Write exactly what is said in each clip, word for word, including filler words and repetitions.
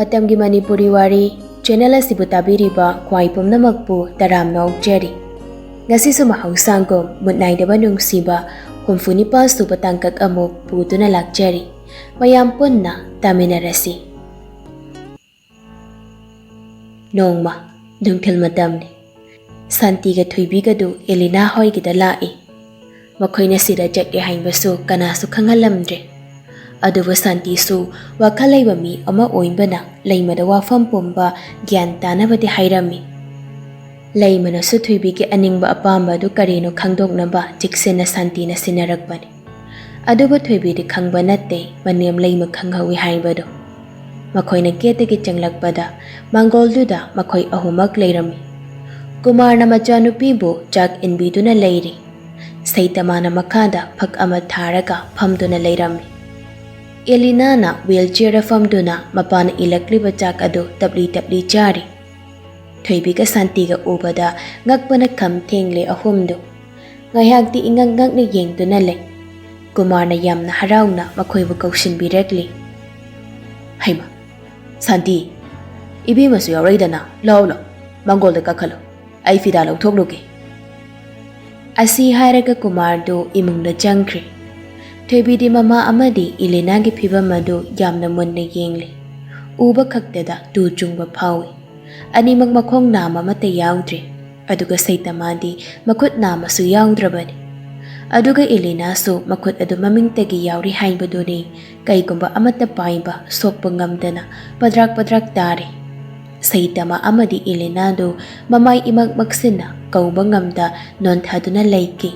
ꯃꯇꯝꯒꯤ ꯃꯅꯤꯄꯨꯔꯤ ꯋꯥꯔꯤ ꯆꯦꯅꯦꯜ ꯑꯁꯤꯕꯨ ꯇꯥꯕꯤꯔꯤꯕ ꯈ꯭ꯋꯥꯏ ꯄꯨꯝꯅꯃꯛꯄꯨ ꯇꯔꯥꯝꯅ ꯑꯣꯛꯆꯔꯤ꯫ ꯉꯁꯤꯁꯨ ꯃꯍꯧꯁꯥꯒꯨꯝ ꯃꯨꯠ ꯅꯥꯏꯗꯕ ꯅꯨꯡꯁꯤꯕ ꯍꯨꯝꯐꯨ ꯅꯤꯄꯥꯜ ꯁꯨꯕ ꯇꯥꯡꯀꯛ ꯑꯃꯨꯛ ꯄꯨꯗꯨꯅ ꯂꯥꯛꯆꯔꯤ꯫ ꯃꯌꯥꯝ ꯄꯨꯟꯅ ꯇꯥꯃꯤꯟꯅꯔꯁꯤ꯫ ꯅꯣꯡꯃ ꯅꯨꯡꯊꯤꯜ ꯃꯇꯝꯅꯤ꯫ ꯁꯥꯟꯇꯤꯒ ꯊꯣꯏꯕꯤꯒꯗꯨ ꯑꯦꯂꯤꯅꯥ ꯍꯣꯏꯒꯤꯗ ꯂꯥꯛꯏ꯫ ꯃꯈꯣꯏꯅ ꯁꯤꯗ ꯆꯠꯂꯦ ꯍꯥꯏꯕꯁꯨ ꯀꯅꯥꯁꯨ ꯈꯪꯍꯜꯂꯝꯗ꯭ꯔꯦ꯫ ꯑꯗꯨꯕꯨ ꯁꯥꯟꯇꯤꯁꯨ ꯋꯥꯈꯜ ꯂꯩꯕ ꯃꯤ ꯑꯃ ꯑꯣꯏꯕꯅ ꯂꯩꯃꯗ ꯋꯥꯐꯝ ꯄꯨꯝꯕ ꯒ꯭ꯌꯥꯟ ꯇꯥꯅꯕꯗꯤ ꯍꯥꯏꯔꯝꯃꯤ꯫ ꯂꯩꯃꯅꯁꯨ ꯊꯣꯏꯕꯤꯒꯤ ꯑꯅꯤꯡꯕ ꯑꯄꯥꯝꯕ ꯑꯗꯨ ꯀꯔꯤꯅꯣ ꯈꯪꯗꯣꯛꯅꯕ ꯆꯦꯛꯁꯤꯟꯅ ꯁꯥꯟꯇꯤꯅ ꯁꯤꯟꯅꯔꯛꯄꯅꯤ꯫ ꯑꯗꯨꯕꯨ ꯊꯣꯏꯕꯤꯗꯤ ꯈꯪꯕ ꯅꯠꯇꯦ ꯃꯅꯦꯝ ꯂꯩꯃ ꯈꯪꯍꯧꯏ ꯍꯥꯏꯕꯗꯨ꯫ ꯃꯈꯣꯏꯅ ꯒꯦꯠꯇꯒꯤ ꯆꯪꯂꯛꯄꯗ ꯃꯥꯡꯒꯣꯜꯗꯨꯗ ꯃꯈꯣꯏ ꯑꯍꯨꯝꯃꯛ ꯂꯩꯔꯝꯃꯤ꯫ ꯀꯨꯃꯥꯔꯅ ꯃꯆꯥꯅꯨꯄꯤꯕꯨ ꯆꯥꯛ ꯏꯟꯕꯤꯗꯨꯅ ꯂꯩꯔꯤ꯫ ꯁꯩꯇꯃꯥꯅ ꯃꯈꯥꯗ ꯐꯛ ꯑꯃ ꯊꯥꯔꯒ ꯐꯝꯗꯨꯅ ꯂꯩꯔꯝꯃꯤ꯫ ꯑꯦꯂꯤꯅꯥꯅ ꯋꯤꯜ ꯆꯤꯌꯔꯗ ꯐꯝꯗꯨꯅ ꯃꯄꯥꯅ ꯏꯜꯂꯛꯂꯤꯕ ꯆꯥꯛ ꯑꯗꯨ ꯇꯞꯂꯤ ꯇꯞꯂꯤ ꯆꯥꯔꯤ꯫ ꯊꯣꯏꯕꯤꯒ ꯁꯥꯟꯇꯤꯒ ꯎꯕꯗ ꯉꯛꯄꯅ ꯈꯝ ꯊꯦꯡꯂꯦ ꯑꯍꯨꯝꯗꯨ꯫ ꯉꯥꯏꯍꯥꯛꯇꯤ ꯏꯉꯛ ꯉꯛꯅ ꯌꯦꯡꯗꯨꯅ ꯂꯩ꯫ ꯀꯨꯃꯥꯔꯅ ꯌꯥꯝꯅ ꯍꯔꯥꯎꯅ ꯃꯈꯣꯏꯕꯨ ꯀꯧꯁꯤꯟꯕꯤꯔꯛꯂꯤ꯫ "ꯍꯩꯃ, ꯁꯥꯟꯇꯤ, ꯏꯕꯦꯝꯃꯁꯨ ꯌꯥꯎꯔꯛꯏꯗꯅ꯫ ꯂꯥꯛꯑꯣ, ꯂꯥꯛꯑꯣ, ꯃꯥꯡꯒꯣꯜꯗ ꯀꯥꯈꯠꯂꯣ꯫ ꯑꯩ ꯐꯤꯗꯥ ꯂꯧꯊꯣꯛꯂꯨꯒꯦ꯫" ꯑꯁꯤ ꯍꯥꯏꯔꯒ ꯀꯨꯃꯥꯔꯗꯨ ꯏꯃꯨꯡꯗ ꯆꯪꯈ꯭ꯔꯦ꯫ ꯊꯣꯏꯕꯤꯗꯤ ꯃꯃꯥ ꯑꯃꯗꯤ ꯏꯂꯤꯅꯥꯒꯤ ꯐꯤꯕꯝ ꯑꯗꯨ ꯌꯥꯝꯅ ꯃꯨꯟꯅ ꯌꯦꯡꯂꯤ꯫ ꯎꯕ ꯈꯛꯇꯗ ꯇꯨ ꯆꯨꯡꯕ ꯐꯥꯎꯏ꯫ ꯑꯅꯤꯃꯛ ꯃꯈꯣꯡ ꯅꯥꯝꯃ ꯑꯃꯠꯇ ꯌꯥꯎꯗ꯭ꯔꯤ꯫ ꯑꯗꯨꯒ ꯁꯩꯇꯃꯥꯗꯤ ꯃꯈꯨꯠ ꯅꯥꯝꯃꯁꯨ ꯌꯥꯎꯗ꯭ꯔꯕꯅꯤ꯫ ꯑꯗꯨꯒ ꯏꯂꯤꯅꯥꯁꯨ ꯃꯈꯨꯠ ꯑꯗꯨ ꯃꯃꯤꯡꯇꯒꯤ ꯌꯥꯎꯔꯤ ꯍꯥꯏꯕꯗꯨꯅꯤ꯫ ꯀꯩꯒꯨꯝꯕ ꯑꯃꯠꯇ ꯄꯥꯏꯕ ꯁꯣꯛꯄ ꯉꯝꯗꯅ ꯄꯗ꯭ꯔꯥꯛ ꯄꯗ꯭ꯔꯥꯛ ꯇꯥꯔꯤ꯫ ꯁꯩꯇꯃꯥ ꯑꯃꯗꯤ ꯏꯂꯤꯅꯥꯗꯨ ꯃꯃꯥꯏ ꯏꯃꯛ ꯃꯛꯁꯤꯟꯅ ꯀꯧꯕ ꯉꯝꯗ ꯅꯣꯟꯊꯗꯨꯅ ꯂꯩꯈꯤ꯫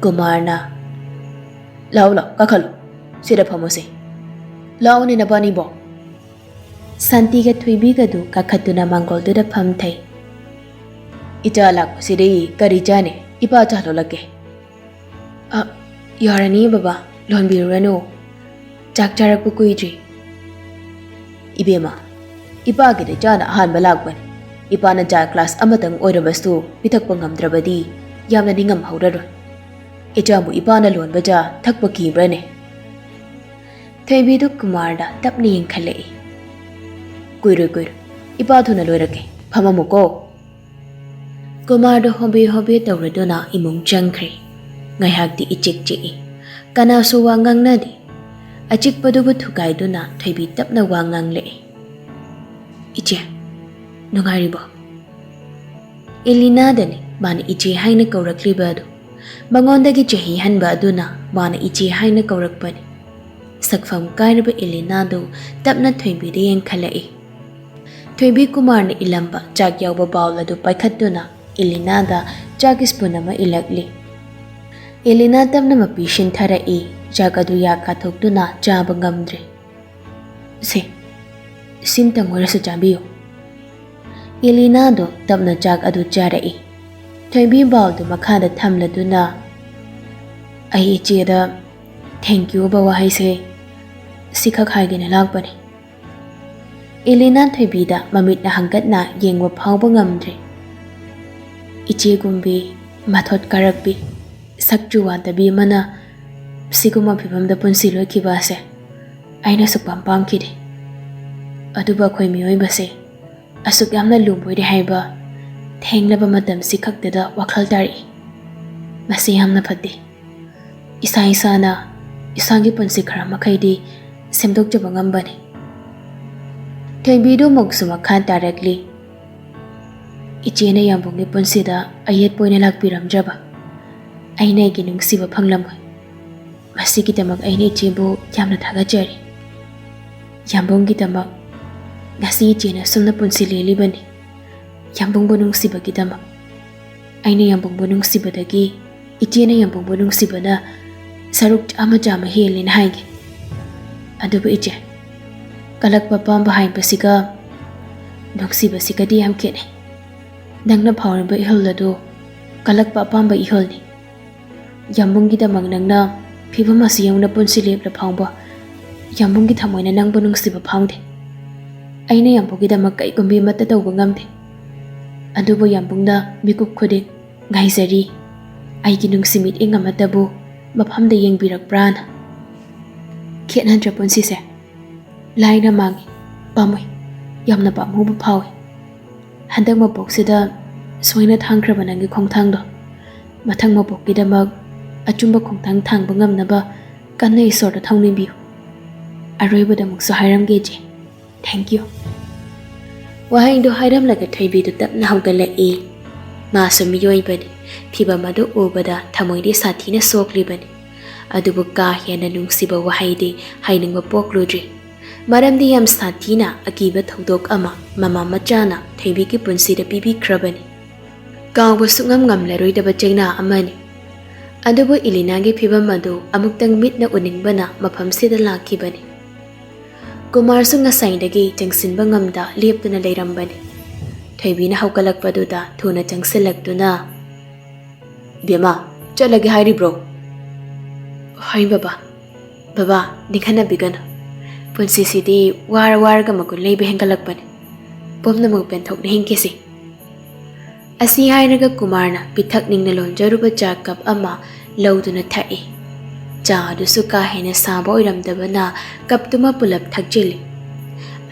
ꯀꯨꯃꯥꯔꯅ, "ꯂꯥꯛꯑꯣ, ꯂꯥꯛꯑꯣ, ꯀꯥꯈꯠꯂꯣ꯫ ꯁꯤꯗ ꯐꯝꯃꯨꯁꯦ꯫ ꯂꯥꯛꯑꯣꯅꯦ ꯅꯕꯥꯅꯤꯕꯣ꯫" ꯁꯥꯟꯇꯤꯒ ꯊꯣꯏꯕꯤꯒꯗꯨ ꯀꯥꯈꯠꯇꯨꯅ ꯃꯥꯡꯒꯣꯜꯗꯨꯗ ꯐꯝꯊꯩ꯫ "ꯏꯆꯥ ꯂꯥꯛꯄꯁꯤꯗꯤ ꯀꯔꯤ ꯆꯥꯅꯤ? ꯏꯄꯥ ꯆꯥ ꯂꯣꯜꯂꯛꯀꯦ꯫" "ꯑ, ꯌꯥꯔꯅꯤ ꯕꯕꯥ, ꯂꯣꯟꯕꯤꯔꯨꯔꯅꯨ꯫ ꯆꯥꯛ ꯆꯥꯔꯛꯄ ꯀꯨꯏꯗ꯭ꯔꯤ꯫" "ꯏꯕꯦꯝꯃ, ꯏꯄꯥꯒꯤꯗꯤ ꯆꯥꯅ ꯑꯍꯥꯟꯕ ꯂꯥꯛꯄꯅꯤ꯫ ꯏꯄꯥꯅ ꯆꯥ ꯒ꯭ꯂꯥꯁ ꯑꯃꯇꯪ ꯑꯣꯏꯔꯕꯁꯨ ꯄꯤꯊꯛꯄ ꯉꯝꯗ꯭ꯔꯕꯗꯤ ꯌꯥꯝꯅ ꯅꯤꯡꯉꯝꯍꯧꯔꯔꯣꯏ꯫ ꯏꯆꯥꯕꯨ ꯏꯄꯥꯅ ꯂꯣꯟꯕ ꯆꯥ ꯊꯛꯄ ꯀꯤꯕ꯭ꯔꯅꯦ?" ꯊꯣꯏꯕꯤꯗꯨ ꯀꯨꯃꯥꯔꯗ ꯇꯞꯅ ꯌꯦꯡꯈꯠꯂꯛꯏ꯫ "ꯀꯨꯏꯔꯣꯏ, ꯀꯨꯏꯔꯣꯏ꯫ ꯏꯄꯥ ꯊꯨꯅ ꯂꯣꯏꯔꯛꯀꯦ꯫ ꯐꯝꯃꯝꯃꯨꯀꯣ꯫" ꯀꯨꯃꯥꯔꯗꯣ ꯍꯣꯕꯦ ꯍꯣꯕꯦ ꯇꯧꯔꯗꯨꯅ ꯏꯃꯨꯡ ꯆꯪꯈ꯭ꯔꯦ꯫ ꯉꯥꯏꯍꯥꯛꯇꯤ ꯏꯆꯤꯛ ꯆꯤꯛꯏ꯫ ꯀꯅꯥꯁꯨ ꯋꯥ ꯉꯥꯡꯅꯗꯦ꯫ ꯑꯆꯤꯛꯄꯗꯨꯕꯨ ꯊꯨꯒꯥꯏꯗꯨꯅ ꯊꯣꯏꯕꯤ ꯇꯞꯅ ꯋꯥ ꯉꯥꯡꯂꯛꯏ꯫ "ꯏꯆꯦ, ꯅꯨꯡꯉꯥꯏꯔꯤꯕꯣ?" ꯑꯦꯂꯤꯅꯥꯗꯅꯤ ꯃꯥꯅ ꯏꯆꯦ ꯍꯥꯏꯅ ꯀꯧꯔꯛꯂꯤꯕ ꯑꯗꯨ꯫ ꯃꯉꯣꯟꯗꯒꯤ ꯆꯍꯤ ꯍꯟꯕ ꯑꯗꯨꯅ ꯃꯥꯅ ꯏꯆꯦ ꯍꯥꯏꯅ ꯀꯧꯔꯛꯄꯅꯤ꯫ ꯁꯛꯐꯝ ꯀꯥꯏꯔꯕ ꯑꯦꯂꯤꯅꯥꯗꯨ ꯇꯞꯅ ꯊꯣꯏꯕꯤꯗ ꯌꯦꯡꯈꯠꯂꯛꯏ꯫ ꯊꯣꯏꯕꯤ ꯀꯨꯃꯥꯔꯅ ꯏꯂꯝꯕ ꯆꯥꯛ ꯌꯥꯎꯕ ꯕꯥꯎꯜ ꯑꯗꯨ ꯄꯥꯏꯈꯠꯇꯨꯅ ꯑꯦꯂꯤꯅꯥꯗ ꯆꯥꯛ ꯁ꯭ꯄꯨꯟ ꯑꯃ ꯏꯜꯂꯛꯂꯤ꯫ ꯑꯦꯂꯤꯅꯥ ꯇꯞꯅ ꯃꯄꯤ ꯁꯤꯟꯊꯔꯛꯏ, ꯆꯥꯛ ꯑꯗꯨ ꯌꯥ ꯀꯥꯊꯣꯛꯇꯨꯅ ꯆꯥꯕ ꯉꯝꯗ꯭ꯔꯦ꯫ "ꯁꯦ, ꯁꯤꯝꯇꯪ ꯑꯣꯏꯔꯁꯨ ꯆꯥꯕꯤꯌꯨ꯫" ꯑꯦꯂꯤꯅꯥꯗꯣ ꯇꯞꯅ ꯆꯥꯛ ꯑꯗꯨ ꯆꯥꯔꯛꯏ꯫ ꯊꯣꯏꯕꯤ ꯕꯥꯎꯜꯗꯨ ꯃꯈꯥꯗ ꯊꯝꯂꯗꯨꯅ, "ꯑꯩ ꯏꯆꯦꯗ thank you ꯍꯥꯏꯕ ꯋꯥꯍꯩꯁꯦ ꯁꯤꯈꯛ ꯍꯥꯏꯒꯦꯅ ꯂꯥꯛꯄꯅꯤ꯫" ꯑꯦꯂꯤꯅꯥ ꯊꯣꯏꯕꯤꯗ ꯃꯃꯤꯠꯅ ꯍꯪꯒꯠꯅ ꯌꯦꯡꯕ ꯐꯥꯎꯕ ꯉꯝꯗ꯭ꯔꯦ꯫ ꯏꯆꯦꯒꯨꯝꯕꯤ, ꯃꯊꯣꯠ ꯀꯥꯔꯛꯄꯤ, ꯁꯛ ꯆꯨ ꯋꯥꯗꯕꯤ ꯑꯃꯅ ꯁꯤꯒꯨꯝꯕ ꯐꯤꯕꯝꯗ ꯄꯨꯟꯁꯤ ꯂꯣꯏꯈꯤꯕ ꯑꯁꯦ ꯑꯩꯅ ꯁꯨꯛꯄꯥꯝ ꯄꯥꯝꯈꯤꯗꯦ꯫ ꯑꯗꯨꯕꯨ ꯑꯩꯈꯣꯏ ꯃꯤꯑꯣꯏꯕꯁꯦ ꯑꯁꯨꯛ ꯌꯥꯝꯅ ꯂꯨꯕ ꯑꯣꯏꯔꯦ ꯍꯥꯏꯕ ꯊꯦꯡꯂꯕ ꯃꯇꯝꯁꯤ ꯈꯛꯇꯗ ꯋꯥꯈꯜ ꯇꯥꯔꯛꯏ꯫ ꯃꯁꯤ ꯌꯥꯝꯅ ꯐꯠꯇꯦ꯫ ꯏꯁꯥ ꯏꯁꯥꯅ ꯏꯁꯥꯒꯤ ꯄꯨꯟꯁꯤ ꯈꯔ ꯃꯈꯩꯗꯤ ꯁꯦꯝꯗꯣꯛꯆꯕ ꯉꯝꯕꯅꯤ꯫ ꯊꯣꯏꯕꯤꯗꯨ ꯑꯃꯨꯛꯁꯨ ꯃꯈꯥ ꯇꯥꯔꯛꯂꯤ꯫ ꯏꯆꯦꯅ ꯌꯥꯝꯕꯨꯡꯒꯤ ꯄꯨꯟꯁꯤꯗ ꯑꯌꯦꯠꯄ ꯑꯣꯏꯅ ꯂꯥꯛꯄꯤꯔꯝꯗ꯭ꯔꯕ ꯑꯩꯅ ꯑꯩꯒꯤ ꯅꯨꯡꯁꯤꯕ ꯐꯪꯂꯝꯃꯣꯏ꯫ ꯃꯁꯤꯒꯤꯗꯃꯛ ꯑꯩꯅ ꯏꯆꯦꯕꯨ ꯌꯥꯝꯅ ꯊꯥꯒꯠꯆꯔꯤ꯫ ꯌꯥꯝꯕꯨꯡꯒꯤꯗꯃꯛ ꯉꯁꯤ ꯏꯆꯦꯅ ꯑꯁꯨꯝꯅ ꯄꯨꯟꯁꯤ ꯂꯦꯜꯂꯤꯕꯅꯤ꯫ ꯌꯥꯝꯕꯨꯡꯕꯨ ꯅꯨꯡꯁꯤꯕꯒꯤꯗꯃꯛ꯫ ꯑꯩꯅ ꯌꯥꯝꯕꯨꯡꯕꯨ ꯅꯨꯡꯁꯤꯕꯗꯒꯤ ꯏꯆꯦꯅ ꯌꯥꯝꯕꯨꯡꯕꯨ ꯅꯨꯡꯁꯤꯕꯅ ꯁꯔꯨꯛ ꯆꯥꯝꯃ ꯆꯥꯝꯃ ꯍꯦꯜꯂꯦꯅ ꯍꯥꯏꯒꯦ꯫ ꯑꯗꯨꯕꯨ ꯏꯆꯦ, ꯀꯜꯂꯛꯄ ꯑꯄꯥꯝꯕ ꯍꯥꯏꯕꯁꯤꯒ ꯅꯨꯡꯁꯤꯕꯁꯤꯒꯗꯤ ꯌꯥꯝ ꯈꯦꯠꯅꯩ꯫ ꯅꯪꯅ ꯐꯥꯎꯔꯤꯕ ꯏꯍꯨꯜ ꯑꯗꯨ ꯀꯜꯂꯛꯄ ꯑꯄꯥꯝꯕ ꯏꯍꯨꯜꯅꯤ꯫ ꯌꯥꯝꯕꯨꯡꯒꯤꯗꯃꯛ ꯅꯪꯅ ꯐꯤꯕꯝ ꯑꯁꯤ ꯌꯧꯅ ꯄꯨꯟꯁꯤ ꯂꯦꯞꯂ ꯐꯥꯎꯕ ꯌꯥꯝꯕꯨꯡꯒꯤ ꯊꯃꯣꯏꯅ ꯅꯪꯕꯨ ꯅꯨꯡꯁꯤꯕ ꯐꯥꯎꯗꯦ꯫ ꯑꯩꯅ ꯌꯥꯝꯕꯨꯡꯒꯤꯗꯃꯛ ꯀꯩꯒꯨꯝꯕꯤ ꯑꯃꯠꯇ ꯇꯧꯕ ꯉꯝꯗꯦ꯫ ꯑꯗꯨꯕꯨ ꯌꯥꯝꯕꯨꯡꯅ ꯃꯤꯀꯨꯞ ꯈꯨꯗꯤꯡ ꯉꯥꯏꯖꯔꯤ, ꯑꯩꯒꯤ ꯅꯨꯡꯁꯤ ꯃꯤꯠꯌꯦꯡ ꯑꯃꯠꯇꯕꯨ ꯃꯐꯝꯗ ꯌꯦꯡꯕꯤꯔꯛꯄ꯭ꯔꯥꯅ꯫ ꯈꯦꯠꯅꯗ꯭ꯔ ꯄꯨꯟꯁꯤꯁꯦ? ꯂꯥꯏꯅ ꯃꯥꯡꯉꯤ, ꯄꯥꯝꯃꯨꯏ꯫ ꯌꯥꯝꯅ ꯄꯥꯝꯃꯨꯕ ꯐꯥꯎꯏ꯫ ꯍꯟꯗꯛ ꯃꯄꯣꯛꯁꯤꯗ ꯁꯣꯏꯅ ꯊꯥꯡꯈ꯭ꯔꯕ ꯅꯪꯒꯤ ꯈꯣꯡꯊꯥꯡꯗꯣ ꯃꯊꯪ ꯃꯄꯣꯛꯀꯤꯗꯃꯛ ꯑꯆꯨꯝꯕ ꯈꯣꯡꯊꯥꯡ ꯊꯥꯡꯕ ꯉꯝꯅꯕ ꯀꯟꯅ ꯏꯁꯣꯔꯗ ꯊꯧꯅꯤꯕꯤꯌꯨ꯫ ꯑꯔꯣꯏꯕꯗ ꯑꯃꯨꯛꯁꯨ ꯍꯥꯏꯔꯝꯒꯦ ꯏꯆꯦ, thank you꯫ ꯋꯥꯍꯩꯗꯨ ꯍꯥꯏꯔꯝꯂꯒ ꯊꯣꯏꯕꯤꯗꯨ ꯇꯞꯅ ꯍꯧꯒꯠꯂꯛꯏ꯫ ꯃꯥꯁꯨ ꯃꯤꯑꯣꯏꯕꯅꯤ꯫ ꯐꯤꯚꯝ ꯑꯗꯨ ꯎꯕꯗ ꯊꯃꯣꯏꯗꯤ ꯁꯥꯊꯤꯅ ꯁꯣꯛꯂꯤꯕꯅꯤ꯫ ꯑꯗꯨꯕꯨ ꯀꯥ ꯍꯦꯟꯅ ꯅꯨꯡꯁꯤꯕ ꯋꯥꯍꯩꯗꯤ ꯍꯥꯏꯅꯤꯡꯕ ꯄꯣꯛꯂꯨꯗ꯭ꯔꯤ꯫ ꯃꯔꯝꯗꯤ ꯌꯥꯝ ꯁꯥꯊꯤꯅ ꯑꯀꯤꯕ ꯊꯧꯗꯣꯛ ꯑꯃ ꯃꯃꯥ ꯃꯆꯥꯅ ꯊꯣꯏꯕꯤꯒꯤ ꯄꯨꯟꯁꯤꯗ ꯄꯤꯕꯤꯈ꯭ꯔꯕꯅꯤ꯫ ꯀꯥꯎꯕ ꯁꯨꯛꯉꯝ ꯉꯝꯂꯔꯣꯏꯗꯕ ꯆꯩꯅꯥ ꯑꯃꯅꯤ꯫ ꯑꯗꯨꯕꯨ ꯏꯂꯤꯅꯥꯒꯤ ꯐꯤꯚꯝ ꯑꯗꯨ ꯑꯃꯨꯛꯇꯪ ꯃꯤꯠꯅ ꯎꯅꯤꯡꯕꯅ ꯃꯐꯝꯁꯤꯗ ꯂꯥꯛꯈꯤꯕꯅꯤ꯫ ꯀꯨꯃꯥꯔꯁꯨ ꯉꯁꯥꯏꯗꯒꯤ ꯆꯪꯁꯤꯟꯕ ꯉꯝꯗ ꯂꯦꯞꯇꯨꯅ ꯂꯩꯔꯝꯕꯅꯤ꯫ ꯊꯣꯏꯕꯤꯅ ꯍꯧꯒꯠꯂꯛꯄꯗꯨꯗ ꯊꯨꯅ ꯆꯪꯁꯤꯜꯂꯛꯇꯨꯅ, "ꯏꯕꯦꯝꯃ, ꯆꯠꯂꯒꯦ ꯍꯥꯏꯔꯤꯕ꯭ꯔꯣ?" "ꯍꯣꯏ ꯕꯕꯥ꯫ ꯕꯕꯥ, ꯅꯤꯡꯍꯟꯅꯕꯤꯒꯅꯨ꯫ ꯄꯨꯟꯁꯤꯁꯤꯗꯤ ꯋꯥꯔ ꯋꯥꯔꯒ ꯃꯒꯨꯟ ꯂꯩꯕ ꯍꯦꯟꯒꯠꯂꯛꯄꯅꯤ꯫ ꯄꯨꯝꯅꯃꯛ ꯄꯦꯟꯊꯣꯛꯅ ꯍꯤꯡꯈꯤꯁꯤ꯫" ꯑꯁꯤ ꯍꯥꯏꯔꯒ ꯀꯨꯃꯥꯔꯅ ꯄꯤꯊꯛ ꯅꯤꯡꯅ ꯂꯣꯟꯖꯔꯨꯕ ꯆꯥ ꯀꯞ ꯑꯃ ꯂꯧꯗꯨꯅ ꯊꯛꯏ꯫ ꯆꯥ ꯑꯗꯨꯁꯨ ꯀꯥ ꯍꯦꯟꯅ ꯁꯥꯕ ꯑꯣꯏꯔꯝꯗꯕꯅ ꯀꯞꯇꯨꯃ ꯄꯨꯂꯞ ꯊꯛꯆꯤꯜꯂꯤ꯫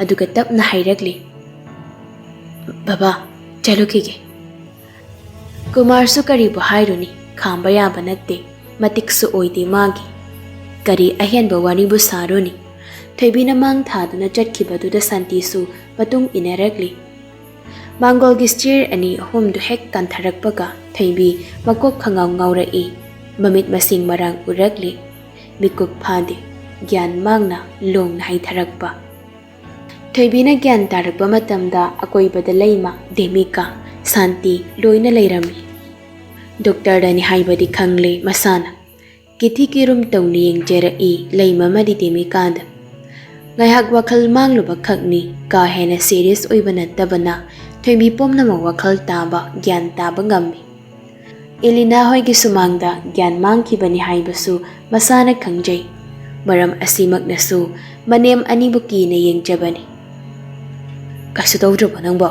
ꯑꯗꯨꯒ ꯇꯞꯅ ꯍꯥꯏꯔꯛꯂꯤ, "ꯕꯕꯥ, ꯆꯠꯂꯨꯈꯤꯒꯦ꯫" ꯀꯨꯃꯥꯔꯁꯨ ꯀꯔꯤꯕꯨ ꯍꯥꯏꯔꯨꯅꯤ, ꯈꯥꯝꯕ ꯌꯥꯕ ꯅꯠꯇꯦ, ꯃꯇꯤꯛꯁꯨ ꯑꯣꯏꯗꯦ ꯃꯥꯒꯤ꯫ ꯀꯔꯤ ꯑꯍꯦꯟꯕ ꯋꯥꯔꯤꯕꯨ ꯁꯥꯔꯨꯅꯤ? ꯊꯣꯏꯕꯤꯅ ꯃꯥꯡ ꯊꯥꯗꯨꯅ ꯆꯠꯈꯤꯕꯗꯨꯗ ꯁꯥꯟꯇꯤꯁꯨ ꯃꯇꯨꯡ ꯏꯟꯅꯔꯛꯂꯤ꯫ ꯃꯥꯡꯒꯣꯜꯒꯤ ꯁ꯭ꯇꯤꯌꯔ ꯑꯅꯤ ꯑꯍꯨꯝꯗꯨ ꯍꯦꯛ ꯀꯥꯟꯊꯔꯛꯄꯒ ꯊꯣꯏꯕꯤ ꯃꯀꯣꯛ ꯈꯪꯉꯥꯎ ꯉꯥꯎꯔꯛꯏ꯫ ꯃꯃꯤꯠ ꯃꯁꯤꯡ ꯃꯔꯥꯡ ꯎꯔꯛꯂꯤ꯫ ꯃꯤꯀꯨꯞ ꯐꯥꯗꯦ꯫ ꯒ꯭ꯌꯥꯟ ꯃꯥꯡꯅ ꯂꯣꯡꯅ ꯍꯩꯊꯔꯛꯄ꯫ ꯊꯣꯏꯕꯤꯅ ꯒ꯭ꯌꯥꯟ ꯇꯥꯔꯛꯄ ꯃꯇꯝꯗ ꯑꯀꯣꯏꯕꯗ ꯂꯩꯃ, ꯗꯦꯃꯤꯀꯥ, ꯁꯥꯟꯇꯤ ꯂꯣꯏꯅ ꯂꯩꯔꯝꯃꯤ꯫ ꯗꯣꯛꯇꯔꯗꯅꯤ ꯍꯥꯏꯕꯗꯤ ꯈꯪꯂꯦ ꯃꯁꯥꯅ꯫ ꯀꯤꯊꯤ ꯀꯤꯔꯨꯝ ꯇꯧꯅ ꯌꯦꯡꯖꯔꯛꯏ ꯂꯩꯃ ꯑꯃꯗꯤ ꯗꯦꯃꯤꯀꯥꯗ꯫ ꯉꯥꯏꯍꯥꯛ ꯋꯥꯈꯜ ꯃꯥꯡꯂꯨꯕ ꯈꯛꯅꯤ, ꯀꯥ ꯍꯦꯟꯅ ꯁꯤꯔꯤꯌꯁ ꯑꯣꯏꯕ ꯅꯠꯇꯕꯅ ꯊꯣꯏꯕꯤ ꯄꯨꯝꯅꯃꯛ ꯋꯥꯈꯜ ꯇꯥꯕ, ꯒ꯭ꯌꯥꯟ ꯇꯥꯕ ꯉꯝꯃꯤ꯫ ꯏꯂꯤꯅꯥ ꯍꯣꯏꯒꯤ ꯁꯨꯃꯥꯡꯗ ꯒ꯭ꯌꯥꯟ ꯃꯥꯡꯈꯤꯕꯅꯤ ꯍꯥꯏꯕꯁꯨ ꯃꯁꯥꯅ ꯈꯪꯖꯩ꯫ ꯃꯔꯝ ꯑꯁꯤꯃꯛꯅꯁꯨ ꯃꯅꯦꯝ ꯑꯅꯤꯕꯨ ꯀꯤꯅ ꯌꯦꯡꯖꯕꯅꯤ꯫ "ꯀꯩꯁꯨ ꯇꯧꯗ꯭ꯔꯕꯣ ꯅꯪꯕꯣ?"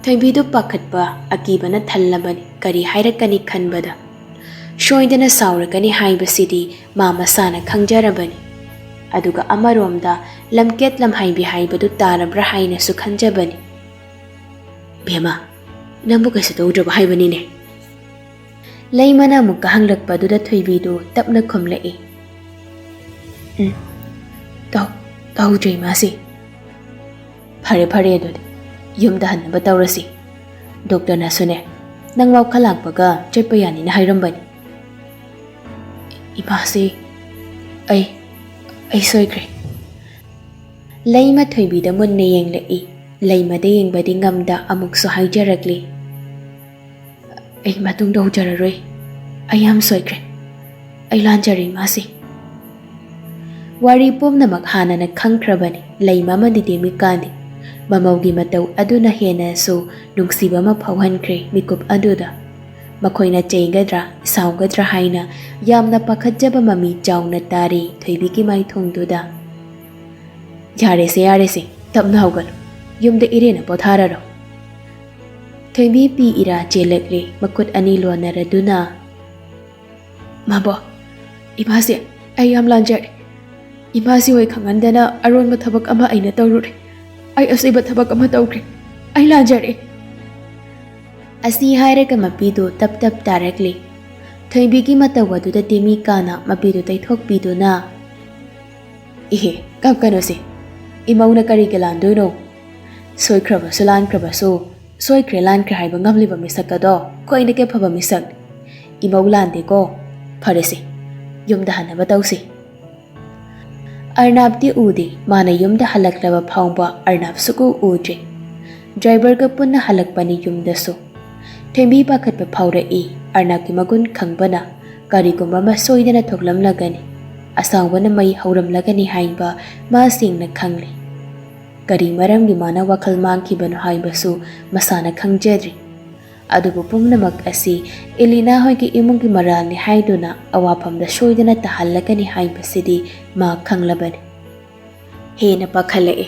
ꯊꯣꯏꯕꯤꯗꯨ ꯄꯥꯈꯠꯄ, ꯑꯀꯤꯕꯅ ꯊꯜꯂꯕꯅꯤ꯫ ꯀꯔꯤ ꯍꯥꯏꯔꯛꯀꯅꯤ ꯈꯟꯕꯗ꯫ ꯁꯣꯏꯗꯅ ꯁꯥꯎꯔꯛꯀꯅꯤ ꯍꯥꯏꯕꯁꯤꯗꯤ ꯃꯥ ꯃꯁꯥꯅ ꯈꯪꯖꯔꯕꯅꯤ꯫ ꯑꯗꯨꯒ ꯑꯃꯔꯣꯝꯗ ꯂꯝꯀꯦꯠ ꯂꯝꯍꯥꯏꯕꯤ ꯍꯥꯏꯕꯗꯨ ꯇꯥꯔꯕ꯭ꯔꯥ ꯍꯥꯏꯅꯁꯨ ꯈꯟꯖꯕꯅꯤ꯫ "ꯕꯦꯝꯃ, ꯅꯪꯕꯨ ꯀꯩꯁꯨ ꯇꯧꯗ꯭ꯔꯕ ꯍꯥꯏꯕꯅꯤꯅꯦ?" ꯂꯩꯃꯅ ꯑꯃꯨꯛꯀ ꯍꯪꯂꯛꯄꯗꯨꯗ ꯊꯣꯏꯕꯤꯗꯨ ꯇꯞꯅ ꯈꯨꯝꯂꯛꯏ꯫ "ꯎꯝ, ꯇꯧ-, ꯇꯧꯗ꯭ꯔꯦ ꯏꯃꯥꯁꯤ꯫" "ꯐꯔꯦ, ꯐꯔꯦ, ꯑꯗꯨꯗꯤ ꯌꯨꯝꯗ ꯍꯟꯅꯕ ꯇꯧꯔꯁꯤ꯫ ꯗꯣꯛꯇꯔꯅꯁꯨꯅꯦ, ꯅꯪ ꯋꯥꯈꯜ ꯂꯥꯛꯄꯒ ꯆꯠꯄ ꯌꯥꯅꯤꯅ ꯍꯥꯏꯔꯝꯕꯅꯤ꯫" "ꯏꯃꯥꯁꯤ, ꯑꯩ, ꯑꯩ ꯁꯣꯏꯈ꯭ꯔꯦ꯫" ꯂꯩꯃ ꯊꯣꯏꯕꯤꯗ ꯃꯨꯟꯅ ꯌꯦꯡꯂꯛꯏ꯫ ꯂꯩꯃꯗ ꯌꯦꯡꯕꯗꯤ ꯉꯝꯗ ꯑꯃꯨꯛꯁꯨ ꯍꯥꯏꯖꯔꯛꯂꯤ꯫ "ꯑꯩ ꯃꯇꯨꯡ ꯇꯧꯖꯔꯔꯣꯏ꯫ ꯑꯩ ꯌꯥꯝ ꯁꯣꯏꯈ꯭ꯔꯦ꯫ ꯑꯩ ꯂꯥꯟꯖꯔꯦ ꯏꯃꯥꯁꯤ꯫" ꯋꯥꯔꯤ ꯄꯨꯝꯅꯃꯛ ꯍꯥꯟꯅꯅ ꯈꯪꯈ꯭ꯔꯕꯅꯤ꯫ ꯂꯩꯃ ꯑꯃꯗꯤ ꯇꯦꯃꯤꯀꯥꯅꯤ꯫ ꯃꯃꯧꯒꯤ ꯃꯇꯧ ꯑꯗꯨꯅ ꯍꯦꯟꯅꯁꯨ ꯅꯨꯡꯁꯤꯕ ꯑꯃ ꯐꯥꯎꯍꯟꯈ꯭ꯔꯦ ꯃꯤꯀꯨꯞ ꯑꯗꯨꯗ꯫ ꯃꯈꯣꯏꯅ ꯆꯩꯒꯗ꯭ꯔꯥ, ꯁꯥꯎꯒꯗ꯭ꯔꯥ ꯍꯥꯏꯅ ꯌꯥꯝꯅ ꯄꯥꯈꯠꯆꯕ ꯃꯃꯤ ꯆꯥꯎꯅ ꯇꯥꯔꯤ ꯊꯣꯏꯕꯤꯒꯤ ꯃꯥꯏꯊꯣꯡꯗꯨꯗ꯫ "ꯌꯥꯔꯦꯁꯦ, ꯌꯥꯔꯦꯁꯦ, ꯇꯞꯅ ꯍꯧꯒꯠꯂꯨ꯫ ꯌꯨꯝꯗ ꯏꯔꯦꯟꯅ ꯄꯣꯊꯥꯔꯔꯣ꯫" ꯊꯣꯏꯕꯤ ꯄꯤ ꯏꯔꯥ ꯆꯦꯜꯂꯛꯂꯦ, ꯃꯈꯨꯠ ꯑꯅꯤ ꯂꯣꯟꯅꯔꯗꯨꯅ꯫ "ꯃꯥꯕꯣ, ꯏꯃꯥꯁꯦ, ꯑꯩ ꯌꯥꯝ ꯂꯥꯟꯖꯔꯦ꯫ ꯏꯃꯥꯁꯤ ꯍꯣꯏ ꯈꯪꯍꯟꯗꯅ ꯑꯔꯣꯟꯕ ꯊꯕꯛ ꯑꯃ ꯑꯩꯅ ꯇꯧꯔꯨꯔꯦ꯫ ꯑꯩ ꯑꯁꯣꯏꯕ ꯊꯕꯛ ꯑꯃ ꯇꯧꯈ꯭ꯔꯦ꯫ ꯑꯩ ꯂꯥꯟꯖꯔꯦ꯫" ꯑꯁꯤ ꯍꯥꯏꯔꯒ ꯃꯄꯤꯗꯨ ꯇꯞ ꯇꯞ ꯇꯥꯔꯛꯂꯤ꯫ ꯊꯣꯏꯕꯤꯒꯤ ꯃꯇꯧ ꯑꯗꯨꯗ ꯇꯦꯃꯤꯀꯥꯅ ꯃꯄꯤꯗꯨ ꯇꯩꯊꯣꯛꯄꯤꯗꯨꯅ, "ꯏꯍꯦ, ꯀꯞꯀꯅꯨꯁꯦ꯫ ꯏꯃꯧꯅ ꯀꯔꯤꯒꯤ ꯂꯥꯟꯗꯣꯏꯅꯣ? ꯁꯣꯏꯈ꯭ꯔꯕꯁꯨ ꯂꯥꯟꯈ꯭ꯔꯕꯁꯨ, ꯁꯣꯏꯈ꯭ꯔꯦ ꯂꯥꯟꯈ꯭ꯔꯦ ꯍꯥꯏꯕ ꯉꯝꯂꯤꯕ ꯃꯤꯁꯛ ꯑꯗꯣ ꯈ꯭ꯋꯥꯏꯗꯒꯤ ꯐꯕ ꯃꯤꯁꯛ꯫ ꯏꯃꯧ ꯂꯥꯟꯗꯦꯀꯣ꯫ ꯐꯔꯦꯁꯦ, ꯌꯨꯝꯗ ꯍꯟꯅꯕ ꯇꯧꯁꯤ꯫" ꯑꯔꯅꯥꯞꯇꯤ ꯎꯗꯦ꯫ ꯃꯥꯅ ꯌꯨꯝꯗ ꯍꯜꯂꯛꯂꯕ ꯐꯥꯎꯕ ꯑꯔꯅꯥꯞ ꯁꯨꯛꯎ ꯎꯗ꯭ꯔꯦ꯫ ꯗ꯭ꯔꯥꯏꯚꯔꯒ ꯄꯨꯟꯅ ꯍꯜꯂꯛꯄꯅꯤ ꯌꯨꯝꯗꯁꯨ꯫ ꯊꯣꯏꯕꯤ ꯄꯥꯈꯠꯄ ꯐꯥꯎꯔꯛꯏ꯫ ꯑꯔꯅꯥꯞꯀꯤ ꯃꯒꯨꯟ ꯈꯪꯕꯅ ꯀꯔꯤꯒꯨꯝꯕ ꯑꯃ ꯁꯣꯏꯗꯅ ꯊꯣꯛꯂꯝꯂꯒꯅꯤ, ꯑꯁꯥꯎꯕꯅ ꯃꯩ ꯍꯧꯔꯝꯂꯒꯅꯤ ꯍꯥꯏꯕ ꯃꯥ ꯁꯦꯡꯅ ꯈꯪꯂꯤ꯫ ꯀꯔꯤ ꯃꯔꯝꯒꯤ ꯃꯥꯅ ꯋꯥꯈꯜ ꯃꯥꯡꯈꯤꯕꯅꯣ ꯍꯥꯏꯕꯁꯨ ꯃꯁꯥꯅ ꯈꯪꯖꯗ꯭ꯔꯤ꯫ ꯑꯗꯨꯕꯨ ꯄꯨꯝꯅꯃꯛ ꯑꯁꯤ ꯏꯂꯤꯅꯥ ꯍꯣꯏꯒꯤ ꯏꯃꯨꯡꯒꯤ ꯃꯔꯥꯜꯅꯤ ꯍꯥꯏꯗꯨꯅ ꯑꯋꯥꯐꯝꯗ ꯁꯣꯏꯗꯅ ꯇꯥꯍꯜꯂꯒꯅꯤ ꯍꯥꯏꯕꯁꯤꯗꯤ ꯃꯥ ꯈꯪꯂꯕꯅꯤ꯫ ꯍꯦꯟꯅ ꯄꯥꯈꯠꯂꯛꯑꯦ꯫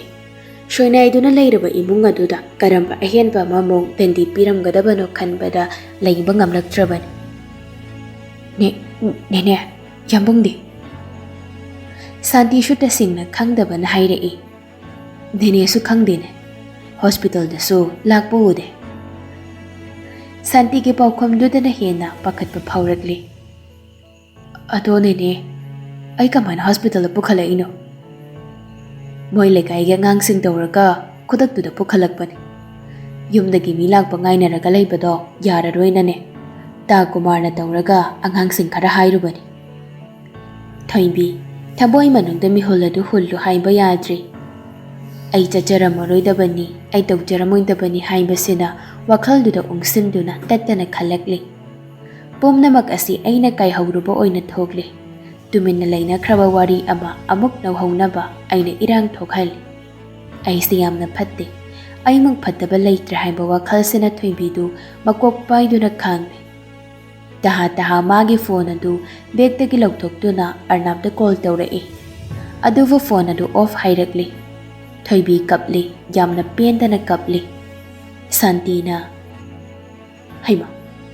ꯁꯣꯏꯅꯥꯏꯗꯨꯅ ꯂꯩꯔꯕ ꯏꯃꯨꯡ ꯑꯗꯨꯗ ꯀꯔꯝꯕ ꯑꯍꯦꯟꯕ ꯑꯃꯃꯨꯛ ꯗꯟꯗꯤ ꯄꯤꯔꯝꯒꯗꯕꯅꯣ ꯈꯟꯕꯗ ꯂꯩꯕ ꯉꯝꯂꯛꯇ꯭ꯔꯕꯅꯤ꯫ "ꯅꯦ-, ꯅꯦꯅꯦ, ꯌꯥꯝꯕꯨꯡꯗꯤ?" ꯁꯥꯟꯇꯤꯁꯨ ꯇꯁꯦꯡꯅ ꯈꯪꯗꯕꯅ ꯍꯥꯏꯔꯛꯏ꯫ "ꯅꯦꯅꯦꯁꯨ ꯈꯪꯗꯦꯅꯦ, ꯍꯣꯁꯄꯤꯇꯥꯜꯗꯁꯨ ꯂꯥꯛꯄ ꯎꯗꯦ꯫" ꯁꯥꯟꯇꯤꯒꯤ ꯄꯥꯎꯈꯨꯝꯗꯨꯗꯅ ꯍꯦꯟꯅ ꯄꯥꯈꯠꯄ ꯐꯥꯎꯔꯛꯂꯤ꯫ "ꯑꯗꯣ ꯅꯦꯅꯦ, ꯑꯩ ꯀꯃꯥꯏꯅ ꯍꯣꯁꯄꯤꯇꯥꯜꯗ ꯄꯨꯈꯠꯂꯛꯏꯅꯣ?" "ꯃꯣꯏ ꯂꯩꯀꯥꯏꯒꯤ ꯑꯉꯥꯡꯁꯤꯡ ꯇꯧꯔꯒ ꯈꯨꯗꯛꯇꯨꯗ ꯄꯨꯈꯠꯂꯛꯄꯅꯤ꯫ ꯌꯨꯝꯗꯒꯤ ꯃꯤ ꯂꯥꯛꯄ ꯉꯥꯏꯅꯔꯒ ꯂꯩꯕꯗꯣ ꯌꯥꯔꯔꯣꯏꯅꯅꯦ, ꯇꯥ ꯀꯨꯃꯥꯔꯅ ꯇꯧꯔꯒ ꯑꯉꯥꯡꯁꯤꯡ ꯈꯔ ꯍꯥꯏꯔꯨꯕꯅꯤ꯫" ꯊꯣꯏꯕꯤ, ꯊꯃꯣꯏ ꯃꯅꯨꯡꯗ ꯃꯤꯍꯨꯜ ꯑꯗꯨ ꯍꯨꯜꯂꯨ ꯍꯥꯏꯕ ꯌꯥꯗ꯭ꯔꯤ꯫ "ꯑꯩ ꯆꯠꯆꯔꯝꯃꯔꯣꯏꯗꯕꯅꯤ, ꯑꯩ ꯇꯧꯖꯔꯝꯃꯣꯏꯗꯕꯅꯤ" ꯍꯥꯏꯕꯁꯤꯅ ꯋꯥꯈꯜꯗꯨꯗ ꯎꯪꯁꯤꯟꯗꯨꯅ ꯇꯠꯇꯅ ꯈꯜꯂꯛꯂꯤ꯫ "ꯄꯨꯝꯅꯃꯛ ꯑꯁꯤ ꯑꯩꯅ ꯀꯥꯏꯍꯧꯔꯨꯕ ꯑꯣꯏꯅ ꯊꯣꯛꯂꯤ꯫ ꯇꯨꯃꯤꯟꯅ ꯂꯩꯅꯈ꯭ꯔꯕ ꯋꯥꯔꯤ ꯑꯃ ꯑꯃꯨꯛ ꯅꯧꯍꯧꯅꯕ ꯑꯩꯅ ꯏꯔꯥꯡ ꯊꯣꯛꯍꯜꯂꯤ꯫ ꯑꯩꯁꯦ ꯌꯥꯝꯅ ꯐꯠꯇꯦ꯫" ꯑꯩꯃꯨꯛ ꯐꯠꯇꯕ ꯂꯩꯇ꯭ꯔꯦ ꯍꯥꯏꯕ ꯋꯥꯈꯜꯁꯤꯅ ꯊꯣꯏꯕꯤꯗꯨ ꯃꯀꯣꯛ ꯄꯥꯏꯗꯨꯅ ꯈꯥꯡꯂꯤ꯫ ꯇꯍꯥ ꯇꯍꯥ ꯃꯥꯒꯤ ꯐꯣꯟ ꯑꯗꯨ ꯕꯦꯒꯇꯒꯤ ꯂꯧꯊꯣꯛꯇꯨꯅ ꯑꯔꯅꯥꯞꯇ ꯀꯣꯜ ꯇꯧꯔꯛꯏ꯫ ꯑꯗꯨꯕꯨ ꯐꯣꯟ ꯑꯗꯨ ꯑꯣꯐ ꯍꯥꯏꯔꯛꯂꯤ꯫ ꯊꯣꯏꯕꯤ ꯀꯞꯂꯤ, ꯌꯥꯝꯅ ꯄꯦꯟꯗꯅ ꯀꯞꯂꯤ꯫ ꯁꯥꯟꯇꯤꯅ, "ꯍꯩꯃꯥ,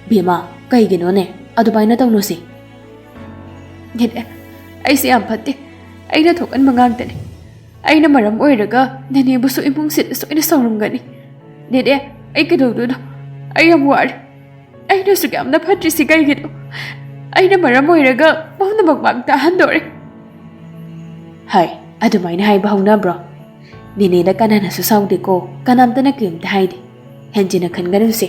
ꯕꯦꯃꯥ, ꯀꯩꯒꯤꯅꯣꯅꯦ? ꯑꯗꯨꯃꯥꯏꯅ ꯇꯧꯅꯨꯁꯦ꯫" "ꯅꯦꯅꯦ, ꯑꯩꯁꯦ ꯌꯥꯝ ꯐꯠꯇꯦ꯫ ꯑꯩꯅ ꯊꯣꯛꯍꯟꯕ ꯉꯥꯛꯇꯅꯦ꯫ ꯑꯩꯅ ꯃꯔꯝ ꯑꯣꯏꯔꯒ ꯅꯦꯅꯦꯕꯨꯁꯨ ꯏꯃꯨꯡꯁꯤꯗ ꯁꯣꯏꯅ ꯁꯥꯎꯔꯝꯒꯅꯤ꯫ ꯅꯦꯅꯦ, ꯑꯩ ꯀꯩꯗꯧꯗꯣꯏꯅꯣ? ꯑꯩ ꯌꯥꯝ ꯋꯥꯔꯦ꯫ ꯑꯩꯅꯁꯨ ꯌꯥꯝꯅ ꯐꯠꯇ꯭ꯔꯤꯁꯤ ꯀꯩꯒꯤꯅꯣ? ꯑꯩꯅ ꯃꯔꯝ ꯑꯣꯏꯔꯒ ꯄꯨꯝꯅꯃꯛ ꯃꯥꯡ ꯇꯥꯍꯟꯗꯣꯔꯦ꯫" "ꯍꯥꯏ, ꯑꯗꯨꯃꯥꯏꯅ ꯍꯥꯏꯕ ꯍꯧꯅꯕ꯭ꯔꯣ? ꯅꯦꯅꯦꯗ ꯀꯅꯥꯅꯁꯨ ꯁꯥꯎꯗꯦꯀꯣ, ꯀꯅꯥꯝꯇꯅ ꯀꯔꯤꯝꯇ ꯍꯥꯏꯗꯦ꯫ ꯍꯦꯟꯖꯤꯟꯅ ꯈꯟꯒꯅꯨꯁꯦ꯫"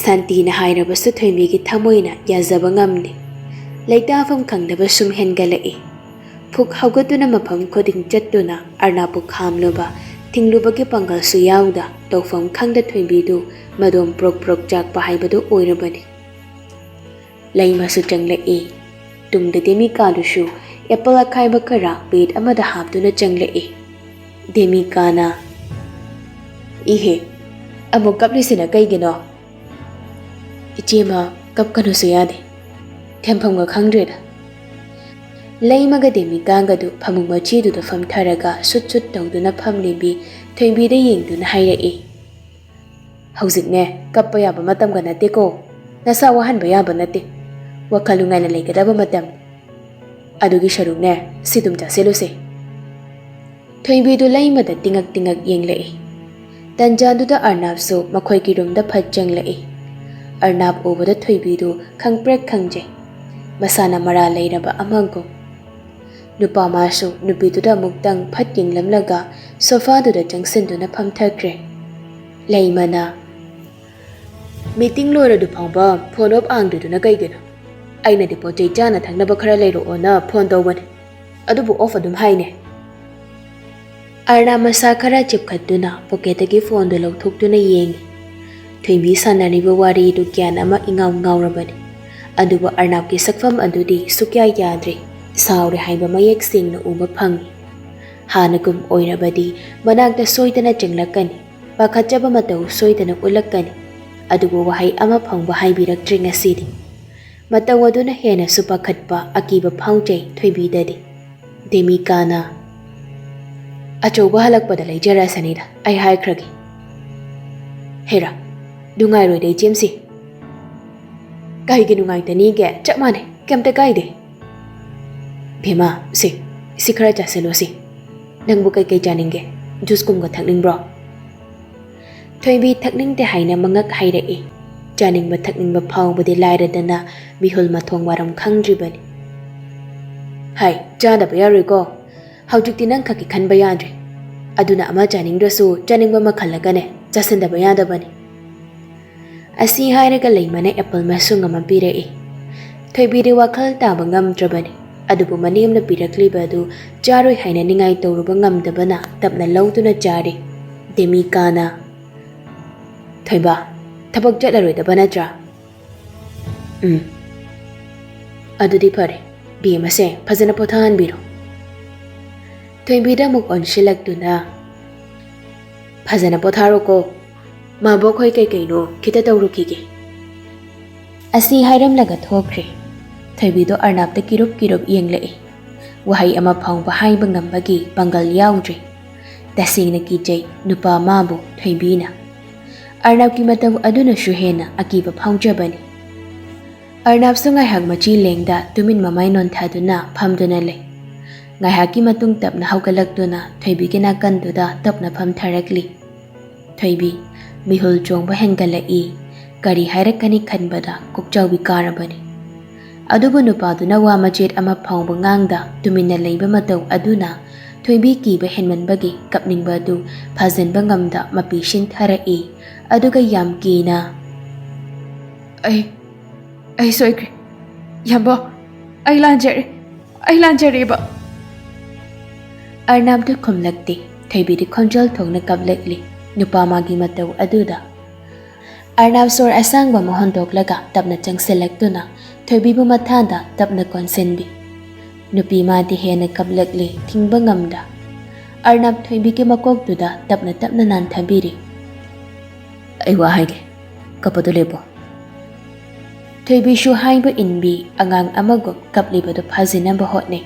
ꯁꯥꯟꯇꯤꯅ ꯍꯥꯏꯔꯕꯁꯨ ꯊꯣꯏꯕꯤꯒꯤ ꯊꯃꯣꯏꯅ ꯌꯥꯖꯕ ꯉꯝꯗꯦ꯫ ꯂꯩꯇꯥꯐꯝ ꯈꯪꯗꯕ ꯁꯨꯝ ꯍꯦꯟꯒꯠꯂꯛꯏ꯫ ꯐꯨꯛ ꯍꯧꯒꯠꯇꯨꯅ ꯃꯐꯝ ꯈꯨꯗꯤꯡ ꯆꯠꯇꯨꯅ ꯑꯔꯅꯥꯞꯄꯨ ꯈꯥꯝꯂꯨꯕ, ꯊꯤꯡꯂꯨꯕꯒꯤ ꯄꯥꯡꯒꯜꯁꯨ ꯌꯥꯎꯗ ꯇꯧꯐꯝ ꯈꯪꯗ ꯊꯣꯏꯕꯤꯗꯨ ꯃꯗꯣꯝ ꯄ꯭ꯔꯣꯛ ꯄ꯭ꯔꯣꯛ ꯆꯥꯛꯄ ꯍꯥꯏꯕꯗꯨ ꯑꯣꯏꯔꯕꯅꯤ꯫ ꯂꯩꯃꯁꯨ ꯆꯪꯂꯛꯏ꯫ ꯇꯨꯡꯗ ꯗꯦꯃꯤꯀꯥꯗꯨꯁꯨ ꯑꯦꯄꯜ ꯑꯈꯥꯏꯕ ꯈꯔ ꯄ꯭ꯂꯦꯠ ꯑꯃꯗ ꯍꯥꯞꯇꯨꯅ ꯆꯪꯂꯛꯏ꯫ ꯗꯦꯃꯤꯀꯥꯅ, "ꯏꯍꯦ, ꯑꯃꯨꯛ ꯀꯞꯂꯤꯁꯤꯅ ꯀꯩꯒꯤꯅꯣ?" "ꯏꯆꯦꯃ, ꯀꯞꯀꯅꯨꯁꯨ ꯌꯥꯗꯦ꯫ ꯊꯦꯝꯐꯝꯒ ꯈꯪꯗ꯭ꯔꯦꯗ꯫" ꯂꯩꯃꯒ ꯗꯦꯃꯤꯀꯥꯒꯗꯨ ꯐꯃꯨꯡ ꯃꯆꯤꯗꯨꯗ ꯐꯝꯊꯔꯒ ꯁꯨꯠ ꯁꯨꯠ ꯇꯧꯗꯨꯅ ꯐꯝꯂꯤꯕꯤ ꯊꯣꯏꯕꯤꯗ ꯌꯦꯡꯗꯨꯅ ꯍꯥꯏꯔꯛꯏ꯫ "ꯍꯧꯖꯤꯛꯅꯦ ꯀꯞꯄ ꯌꯥꯕ ꯃꯇꯝꯒ ꯅꯠꯇꯦꯀꯣ꯫ ꯅꯁꯥ ꯋꯥꯍꯟꯕ ꯌꯥꯕ ꯅꯠꯇꯦ꯫ ꯋꯥꯈꯜ ꯅꯨꯡꯉꯥꯏꯅ ꯂꯩꯒꯗꯕ ꯃꯇꯝ꯫ ꯑꯗꯨꯒꯤ ꯁꯔꯨꯛꯅꯦ, ꯁꯤ ꯑꯗꯨꯝ ꯆꯥꯁꯤꯜꯂꯨꯁꯦ꯫ ꯊꯣꯏꯕꯤꯗꯨ ꯂꯩꯃꯗ ꯇꯤꯉꯛ ꯇꯤꯉꯛ ꯌꯦꯡꯂꯛꯏ꯫ ꯇꯟꯖꯥꯗꯨꯗ ꯑꯔꯅꯥꯞꯁꯨ ꯃꯈꯣꯏꯒꯤ ꯔꯨꯝꯗ ꯐꯠ ꯆꯪꯂꯛꯏ꯫ ꯑꯔꯅꯥꯞ ꯎꯕꯗ ꯊꯣꯏꯕꯤꯗꯨ ꯈꯪꯄ꯭ꯔꯦꯛ ꯈꯪꯖꯩ꯫ ꯃꯁꯥꯅ ꯃꯔꯥ ꯂꯩꯔꯕ ꯑꯃꯒꯨꯝ꯫ ꯅꯨꯄꯥ ꯃꯥꯁꯨ ꯅꯨꯄꯤꯗꯨꯗ ꯑꯃꯨꯛꯇꯪ ꯐꯠ ꯌꯦꯡꯂꯝꯂꯒ ꯁꯣꯐꯥꯗꯨꯗ ꯆꯪꯁꯤꯟꯗꯨꯅ ꯐꯝꯊꯈ꯭ꯔꯦ꯫ ꯂꯩꯃꯅ, "ꯃꯤꯇꯤꯡ ꯂꯣꯏꯔꯗꯨ ꯐꯥꯎꯕ ꯐꯣꯟ ꯑꯣꯐ ꯑꯥꯡꯗ꯭ꯔꯤꯗꯨꯅ ꯀꯩꯒꯤꯅꯣ? ꯑꯩꯅꯗꯤ ꯄꯣꯠ ꯆꯩ ꯆꯥꯅ ꯊꯛꯅꯕ ꯈꯔ ꯂꯩꯔꯛꯑꯣꯅ ꯐꯣꯟ ꯇꯧꯕꯅꯤ, ꯑꯗꯨꯕꯨ ꯑꯣꯐ ꯑꯗꯨꯝ ꯍꯥꯏꯅꯦ꯫" ꯑꯔꯅꯥꯞ ꯃꯁꯥ ꯈꯔ ꯆꯤꯞꯈꯠꯇꯨꯅ ꯄꯣꯀꯦꯠꯇꯒꯤ ꯐꯣꯟꯗꯨ ꯂꯧꯊꯣꯛꯇꯨꯅ ꯌꯦꯡꯉꯤ꯫ ꯊꯣꯏꯕꯤ ꯁꯥꯟꯅꯔꯤꯕ ꯋꯥꯔꯤꯗꯨ ꯒ꯭ꯌꯥꯟ ꯑꯃ ꯏꯉꯥꯎ ꯉꯥꯎꯔꯕꯅꯤ꯫ ꯑꯗꯨꯕꯨ ꯑꯔꯅꯥꯞꯀꯤ ꯁꯛꯐꯝ ꯑꯗꯨꯗꯤ ꯁꯨꯛꯌꯥ ꯌꯥꯗ꯭ꯔꯦ꯫ ꯁꯥꯎꯔꯦ ꯍꯥꯏꯕ ꯃꯌꯦꯛ ꯁꯦꯡꯅ ꯎꯕ ꯐꯪꯉꯤ꯫ ꯍꯥꯟꯅꯒꯨꯝ ꯑꯣꯏꯔꯕꯗꯤ ꯃꯅꯥꯛꯇ ꯁꯣꯏꯗꯅ ꯆꯪꯂꯛꯀꯅꯤ, ꯄꯥꯈꯠꯆꯕ ꯃꯇꯧ ꯁꯣꯏꯗꯅ ꯎꯠꯂꯛꯀꯅꯤ꯫ ꯑꯗꯨꯕꯨ ꯋꯥꯍꯩ ꯑꯃ ꯐꯥꯎꯕ ꯍꯥꯏꯕꯤꯔꯛꯇ꯭ꯔꯦ ꯉꯁꯤꯗꯤ꯫ ꯃꯇꯧ ꯑꯗꯨꯅ ꯍꯦꯟꯅꯁꯨ ꯄꯥꯈꯠꯄ, ꯑꯀꯤꯕ ꯐꯥꯎꯖꯩ ꯊꯣꯏꯕꯤꯗꯗꯤ꯫ ꯗꯦꯃꯤꯀꯥꯅ, "ꯑꯆꯧꯕ ꯍꯜꯂꯛꯄꯗ ꯂꯩꯖꯔꯁꯅꯤꯗ, ꯑꯩ ꯍꯥꯏꯈ꯭ꯔꯒꯦ꯫" "ꯍꯦꯔꯥ, ꯅꯨꯡꯉꯥꯏꯔꯣꯏꯗ ꯏꯆꯦꯝꯁꯤ꯫" "ꯀꯩꯒꯤ ꯅꯨꯡꯉꯥꯏꯇꯅꯤꯒꯦ? ꯆꯞ ꯃꯥꯟꯅꯩ, ꯀꯩꯝꯇ ꯀꯥꯏꯗꯦ꯫" "ꯚꯦꯃꯥ, ꯁꯤ, ꯁꯤ ꯈꯔ ꯆꯥꯁꯤꯜꯂꯣ ꯁꯤ꯫ ꯅꯪꯕꯨ ꯀꯩꯀꯩ ꯆꯥꯅꯤꯡꯒꯦ? ꯖꯨꯁꯀꯨꯝꯕ ꯊꯛꯅꯤꯡꯕ꯭ꯔꯣ?" ꯊꯣꯏꯕꯤ ꯊꯛꯅꯤꯡꯗꯦ ꯍꯥꯏꯅ ꯃꯉꯛ ꯍꯥꯏꯔꯛꯏ꯫ ꯆꯥꯅꯤꯡꯕ ꯊꯛꯅꯤꯡꯕ ꯐꯥꯎꯕꯗꯤ ꯂꯥꯏꯔꯗꯅ ꯃꯤꯍꯨꯜ ꯃꯊꯣꯡ ꯃꯔꯝ ꯈꯪꯗ꯭ꯔꯤꯕꯅꯤ꯫ "ꯍꯥꯏ, ꯆꯥꯗꯕ ꯌꯥꯔꯣꯏꯀꯣ꯫ ꯍꯧꯖꯤꯛꯇꯤ ꯅꯪ ꯈꯛꯀꯤ ꯈꯟꯕ ꯌꯥꯗ꯭ꯔꯦ꯫ ꯑꯗꯨꯅ ꯑꯃ ꯆꯥꯅꯤꯡꯗ꯭ꯔꯁꯨ ꯆꯥꯅꯤꯡꯕ ꯃꯈꯜꯂꯒꯅꯦ ꯆꯥꯁꯤꯟꯗꯕ ꯌꯥꯗꯕꯅꯤ꯫" ꯑꯁꯤ ꯍꯥꯏꯔꯒ ꯂꯩꯃꯅ ꯑꯦꯄꯜ ꯃꯁꯨꯡ ꯑꯃ ꯄꯤꯔꯛꯏ꯫ ꯊꯣꯏꯕꯤꯗꯤ ꯋꯥꯈꯜ ꯇꯥꯕ ꯉꯝꯗ꯭ꯔꯕꯅꯤ꯫ ꯑꯗꯨꯕꯨ ꯃꯅꯦꯝꯅ ꯄꯤꯔꯛꯂꯤꯕ ꯑꯗꯨ ꯆꯥꯔꯣꯏ ꯍꯥꯏꯅ ꯅꯤꯡꯉꯥꯏ ꯇꯧꯔꯨꯕ ꯉꯝꯗꯕꯅ ꯇꯞꯅ ꯂꯧꯗꯨꯅ ꯆꯥꯔꯤ꯫ ꯗꯦꯃꯤꯀꯥꯅ, "ꯊꯣꯏꯕ, ꯊꯕꯛ ꯆꯠꯂꯔꯣꯏꯗꯕ ꯅꯠꯇ꯭ꯔꯥ?" "ꯎꯝ꯫ ꯑꯗꯨꯗꯤ ꯐꯔꯦ, ꯕꯦꯝꯃꯁꯦ ꯐꯖꯅ ꯄꯣꯊꯥꯍꯟꯕꯤꯔꯣ꯫" ꯊꯣꯏꯕꯤꯗ ꯑꯃꯨꯛ ꯑꯣꯟꯁꯤꯜꯂꯛꯇꯨꯅ, "ꯐꯖꯅ ꯄꯣꯊꯥꯔꯣꯀꯣ꯫ ꯃꯥꯕꯣꯛ ꯍꯣꯏ ꯀꯩꯀꯩꯅꯣ ꯈꯤꯇ ꯇꯧꯔꯨꯈꯤꯒꯦ꯫" ꯑꯁꯤ ꯍꯥꯏꯔꯝꯂꯒ ꯊꯣꯛꯈ꯭ꯔꯦ꯫ ꯊꯣꯏꯕꯤꯗꯣ ꯑꯔꯅꯥꯞꯇ ꯀꯤꯔꯨꯞ ꯀꯤꯔꯨꯞ ꯌꯦꯡꯂꯛꯏ꯫ ꯋꯥꯍꯩ ꯑꯃ ꯐꯥꯎꯕ ꯍꯥꯏꯕ ꯉꯝꯕꯒꯤ ꯄꯥꯡꯒꯜ ꯌꯥꯎꯗ꯭ꯔꯦ꯫ ꯇꯁꯦꯡꯅ ꯀꯤꯖꯩ ꯅꯨꯄꯥ ꯃꯥꯕꯨ ꯊꯣꯏꯕꯤꯅ꯫ ꯑꯔꯅꯥꯞꯀꯤ ꯃꯇꯧ ꯑꯗꯨꯅꯁꯨ ꯍꯦꯟꯅ ꯑꯀꯤꯕ ꯐꯥꯎꯖꯕꯅꯤ꯫ ꯑꯔꯅꯥꯕꯁꯨ ꯉꯥꯏꯍꯥꯛ ꯃꯆꯤ ꯂꯦꯡꯗ ꯇꯨꯃꯤꯟ ꯃꯃꯥꯏ ꯅꯣꯟꯊꯗꯨꯅ ꯐꯝꯗꯨꯅ ꯂꯩ꯫ ꯉꯥꯏꯍꯥꯛꯀꯤ ꯃꯇꯨꯡ ꯇꯞꯅ ꯍꯧꯒꯠꯂꯛꯇꯨꯅ ꯊꯣꯏꯕꯤꯒꯤ ꯅꯥꯀꯟꯗꯨꯗ ꯇꯞꯅ ꯐꯝꯊꯔꯛꯂꯤ꯫ ꯊꯣꯏꯕꯤ, ꯃꯤꯍꯨꯜ ꯆꯣꯡꯕ ꯍꯦꯟꯒꯠꯂꯛꯏ꯫ ꯀꯔꯤ ꯍꯥꯏꯔꯛꯀꯅꯤ ꯈꯟꯕꯗ ꯀꯣꯛꯆꯥꯎꯕꯤ ꯀꯥꯔꯕꯅꯤ꯫ ꯑꯗꯨꯕꯨ ꯅꯨꯄꯥꯗꯨꯅ ꯋꯥ ꯃꯆꯦꯠ ꯑꯃ ꯐꯥꯎꯕ ꯉꯥꯡꯗ ꯇꯨꯃꯤꯟꯅ ꯂꯩꯕ ꯃꯇꯧ ꯑꯗꯨꯅ ꯊꯣꯏꯕꯤ ꯀꯤꯕ ꯍꯦꯟꯃꯟꯕꯒꯤ ꯀꯞꯅꯤꯡꯕ ꯑꯗꯨ ꯐꯥꯖꯤꯟꯕ ꯉꯝꯗ ꯃꯄꯤ ꯁꯤꯟꯊꯔꯛꯏ꯫ ꯑꯗꯨꯒ ꯌꯥꯝ ꯀꯤꯅ, "ꯑꯩ, ꯑꯩ ꯁꯣꯏꯈ꯭ꯔꯦ꯫ ꯌꯥꯝꯕꯣ, ꯑꯩ ꯂꯥꯟꯖꯔꯦ꯫ ꯑꯩ ꯂꯥꯟꯖꯔꯦꯕ꯫" ꯑꯔꯅꯥꯕꯗꯨ ꯈꯨꯝꯂꯛꯇꯦ꯫ ꯊꯣꯏꯕꯤꯗꯤ ꯈꯣꯟꯖꯦꯜ ꯊꯣꯛꯅ ꯀꯞꯂꯛꯂꯤ꯫ ꯅꯨꯄꯥ ꯃꯥꯒꯤ ꯃꯇꯧ ꯑꯗꯨꯗ꯫ ꯑꯔꯅꯥꯕ ꯁꯣꯔ ꯑꯁꯥꯡꯕ ꯑꯃ ꯍꯣꯟꯗꯣꯛꯂꯒ ꯇꯞꯅ ꯆꯪꯁꯤꯜꯂꯛꯇꯨꯅ ꯊꯣꯏꯕꯤꯕꯨ ꯃꯊꯥꯗ ꯇꯞꯅ ꯀꯣꯟꯁꯤꯟꯕꯤ꯫ ꯅꯨꯄꯤ ꯃꯥꯗꯤ ꯍꯦꯟꯅ ꯀꯞꯂꯛꯂꯤ, ꯊꯤꯡꯕ ꯉꯝꯗ꯫ ꯑꯔꯅꯥꯕ ꯊꯣꯏꯕꯤꯒꯤ ꯃꯀꯣꯛꯇꯨꯗ ꯇꯞꯅ ꯇꯞꯅ ꯅꯥꯟꯊꯕꯤꯔꯤ꯫ "ꯑꯩ ꯋꯥ ꯍꯥꯏꯒꯦ, ꯀꯞꯄꯗꯨ ꯂꯦꯞꯄꯣ꯫" ꯊꯣꯏꯕꯤꯁꯨ ꯍꯥꯏꯕ ꯏꯟꯕꯤ ꯑꯉꯥꯡ ꯑꯃꯒꯨꯝ ꯀꯞꯂꯤꯕꯗꯨ ꯐꯥꯖꯤꯟꯅꯕ ꯍꯣꯠꯅꯩ꯫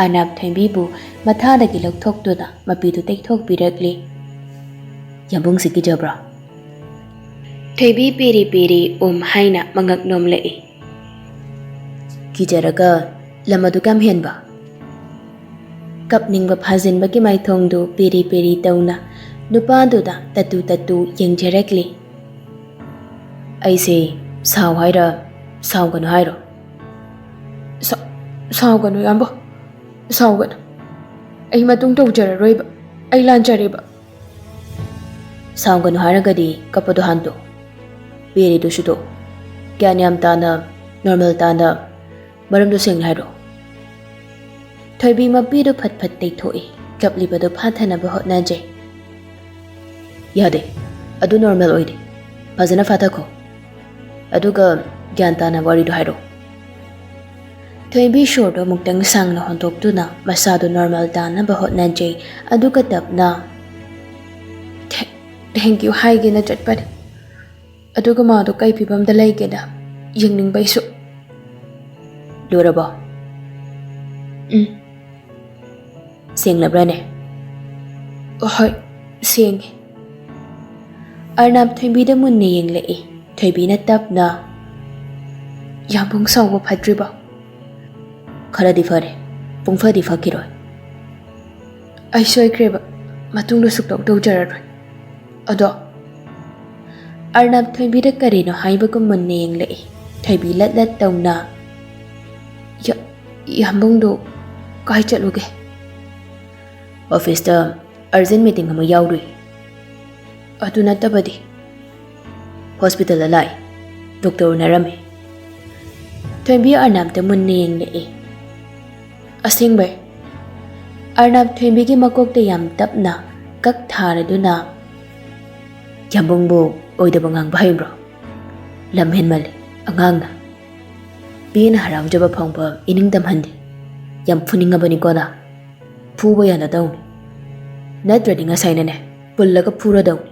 ꯑꯔꯅꯥꯕ ꯊꯣꯏꯕꯤꯕꯨ ꯃꯊꯥꯗꯒꯤ ꯂꯧꯊꯣꯛꯇꯨꯅ ꯃꯄꯤꯗꯨ ꯇꯩꯊꯣꯛꯄꯤꯔꯛꯂꯤ꯫ "ꯌꯥꯝꯕꯨꯡꯁꯤ ꯀꯤꯖꯕ꯭ꯔꯣ?" ꯊꯣꯏꯕꯤ ꯄꯤꯔꯤ ꯄꯤꯔꯤ ꯎꯝ ꯍꯥꯏꯅ ꯃꯉꯛ ꯅꯣꯝꯂꯛꯏ꯫ "ꯀꯤꯖꯔꯒ ꯂꯝ ꯑꯗꯨ ꯀꯌꯥꯝ ꯍꯦꯟꯕ?" ꯀꯞꯅꯤꯡꯕ ꯐꯥꯖꯤꯟꯕꯒꯤ ꯃꯥꯏꯊꯣꯡꯗꯨ ꯄꯤꯔꯤ ꯄꯤꯔꯤ ꯇꯧꯅ ꯅꯨꯄꯥꯗꯨꯗ ꯇꯠꯇꯨ ꯇꯠꯇꯨ ꯌꯦꯡꯖꯔꯛꯂꯤ꯫ "ꯑꯩꯁꯦ ꯁꯥꯎ ꯍꯥꯏꯔ, ꯁꯥꯎꯒꯅꯨ ꯍꯥꯏꯔꯣ?" "ꯁꯥ-, ꯁꯥꯎꯒꯅꯨ, ꯏꯌꯥꯝꯕ, ꯁꯥꯎꯒꯅꯨ꯫ ꯑꯩ ꯃꯇꯨꯡ ꯇꯧꯖꯔꯔꯣꯏꯕ꯫ ꯑꯩ ꯂꯥꯟꯖꯔꯦꯕ꯫" "ꯁꯥꯎꯒꯅꯨ ꯍꯥꯏꯔꯒꯗꯤ ꯀꯞꯄꯗꯣ ꯍꯥꯟꯗꯣ꯫ ꯄꯦꯔꯤꯗꯨꯁꯨ ꯇꯣ꯫ ꯒ꯭ꯌꯥꯟ ꯌꯥꯝ ꯇꯥꯅ, ꯅꯣꯔꯃꯦꯜ ꯇꯥꯅ ꯃꯔꯝꯗꯣ ꯁꯦꯡꯅ ꯍꯥꯏꯔꯣ꯫" ꯊꯣꯏꯕꯤ ꯃꯄꯤꯗꯨ ꯐꯠ ꯐꯠ ꯇꯩꯊꯣꯛꯏ꯫ ꯀꯞꯂꯤꯕꯗꯨ ꯐꯥꯊꯅꯕ ꯍꯣꯠꯅꯖꯩ꯫ "ꯌꯥꯗꯦ꯫ ꯑꯗꯨ ꯅꯣꯔꯃꯦꯜ ꯑꯣꯏꯗꯦ꯫ ꯐꯖꯅ ꯐꯥꯊꯈꯣ꯫ ꯑꯗꯨꯒ ꯒ꯭ꯌꯥꯟ ꯇꯥꯅ ꯋꯥꯔꯤꯗꯣ ꯍꯥꯏꯔꯣ꯫" ꯊꯣꯏꯕꯤ ꯁꯣꯔꯗꯨ ꯑꯃꯨꯛꯇꯪ ꯁꯥꯡꯅ ꯍꯣꯟꯗꯣꯛꯇꯨꯅ ꯃꯁꯥꯗꯨ ꯅꯣꯔꯃꯦꯜ ꯇꯥꯅꯕ ꯍꯣꯠꯅꯖꯩ, ꯑꯗꯨꯒ ꯇꯞꯅ, "ꯊꯦ-, thank you ꯍꯥꯏꯒꯦꯅ ꯆꯠꯄꯅꯤ꯫ ꯑꯗꯨꯒ ꯃꯥꯗꯣ ꯀꯩ ꯐꯤꯕꯝꯗ ꯂꯩꯒꯦꯅ ꯌꯦꯡꯅꯤꯡꯕꯩꯁꯨ꯫" "ꯂꯣꯏꯔꯕꯣ?" "ꯎꯝ꯫" "ꯁꯦꯡꯂꯕ꯭ꯔꯥꯅꯦ?" "ꯍꯣꯏ, ꯁꯦꯡꯉꯦ꯫" ꯑꯔꯅꯥꯕ ꯊꯣꯏꯕꯤꯗ ꯃꯨꯟꯅ ꯌꯦꯡꯂꯛꯏ꯫ ꯊꯣꯏꯕꯤꯅ ꯇꯞꯅ, ꯌꯥꯝꯕꯨꯡ ꯁꯥꯎꯕ ꯐꯠꯇ꯭ꯔꯤꯕꯣ? ꯈꯔꯗꯤ ꯐꯔꯦ, ꯄꯨꯡ ꯐꯗꯤ ꯐꯈꯤꯔꯣꯏ꯫ ꯑꯩ ꯁꯣꯏꯈ꯭ꯔꯦꯕ, ꯃꯇꯨꯡꯗ ꯁꯨꯛꯇꯧ ꯇꯧꯖꯔꯔꯣꯏ꯫ ꯑꯗꯣ ꯑꯔꯅꯕ ꯊꯣꯏꯕꯤꯗ ꯀꯔꯤꯅꯣ ꯍꯥꯏꯕꯒꯨꯝ ꯃꯨꯟꯅ ꯌꯦꯡꯂꯛꯏ꯫ ꯊꯣꯏꯕꯤ ꯂꯠ ꯂꯠ ꯇꯧꯅ, "ꯌꯥ-, ꯌꯥꯝꯕꯨꯡꯗꯣ ꯀꯥꯏ ꯆꯠꯂꯨꯒꯦ?" "ꯑꯣꯐꯤꯁꯇ ꯑꯔꯖꯦꯟ ꯃꯤꯇꯤꯡ ꯑꯃ ꯌꯥꯎꯔꯨꯏ꯫ ꯑꯗꯨ ꯅꯠꯇꯕꯗꯤ?" "ꯍꯣꯁꯄꯤꯇꯥꯜꯗ ꯂꯥꯛꯏ, ꯗꯣꯛꯇꯔ ꯎꯅꯔꯝꯃꯤ꯫" ꯊꯣꯏꯕꯤ ꯑꯔꯅꯕꯇ ꯃꯨꯟꯅ ꯌꯦꯡꯂꯛꯏ꯫ "ꯑꯁꯦꯡꯕꯩ?" ꯑꯔꯅꯕ ꯊꯣꯏꯕꯤꯒꯤ ꯃꯀꯣꯛꯇ ꯌꯥꯝ ꯇꯞꯅ ꯀꯛ ꯊꯥꯔꯗꯨꯅ, "ꯌꯥꯝꯕꯨꯡꯕꯨ ꯑꯣꯏꯗꯕ ꯉꯥꯡꯕ ꯍꯩꯕ꯭ꯔꯣ? ꯂꯝ ꯍꯦꯟꯃꯜꯂꯤ, ꯑꯉꯥꯡꯅ꯫ ꯄꯦꯅ ꯍꯔꯥꯎꯖꯕ ꯐꯪꯕ ꯏꯅꯤꯡ ꯇꯝꯍꯟꯗꯦ꯫ ꯌꯥꯝ ꯐꯨꯅꯤꯡꯉꯕꯅꯤꯀꯣ ꯅꯪ? ꯐꯨꯕ ꯌꯥꯅꯗꯧꯅꯤ꯫ ꯅꯠꯇ꯭ꯔꯗꯤ ꯉꯁꯥꯏꯅꯅꯦ, ꯄꯨꯜꯂꯒ ꯐꯨꯔꯗꯧꯅꯤ꯫"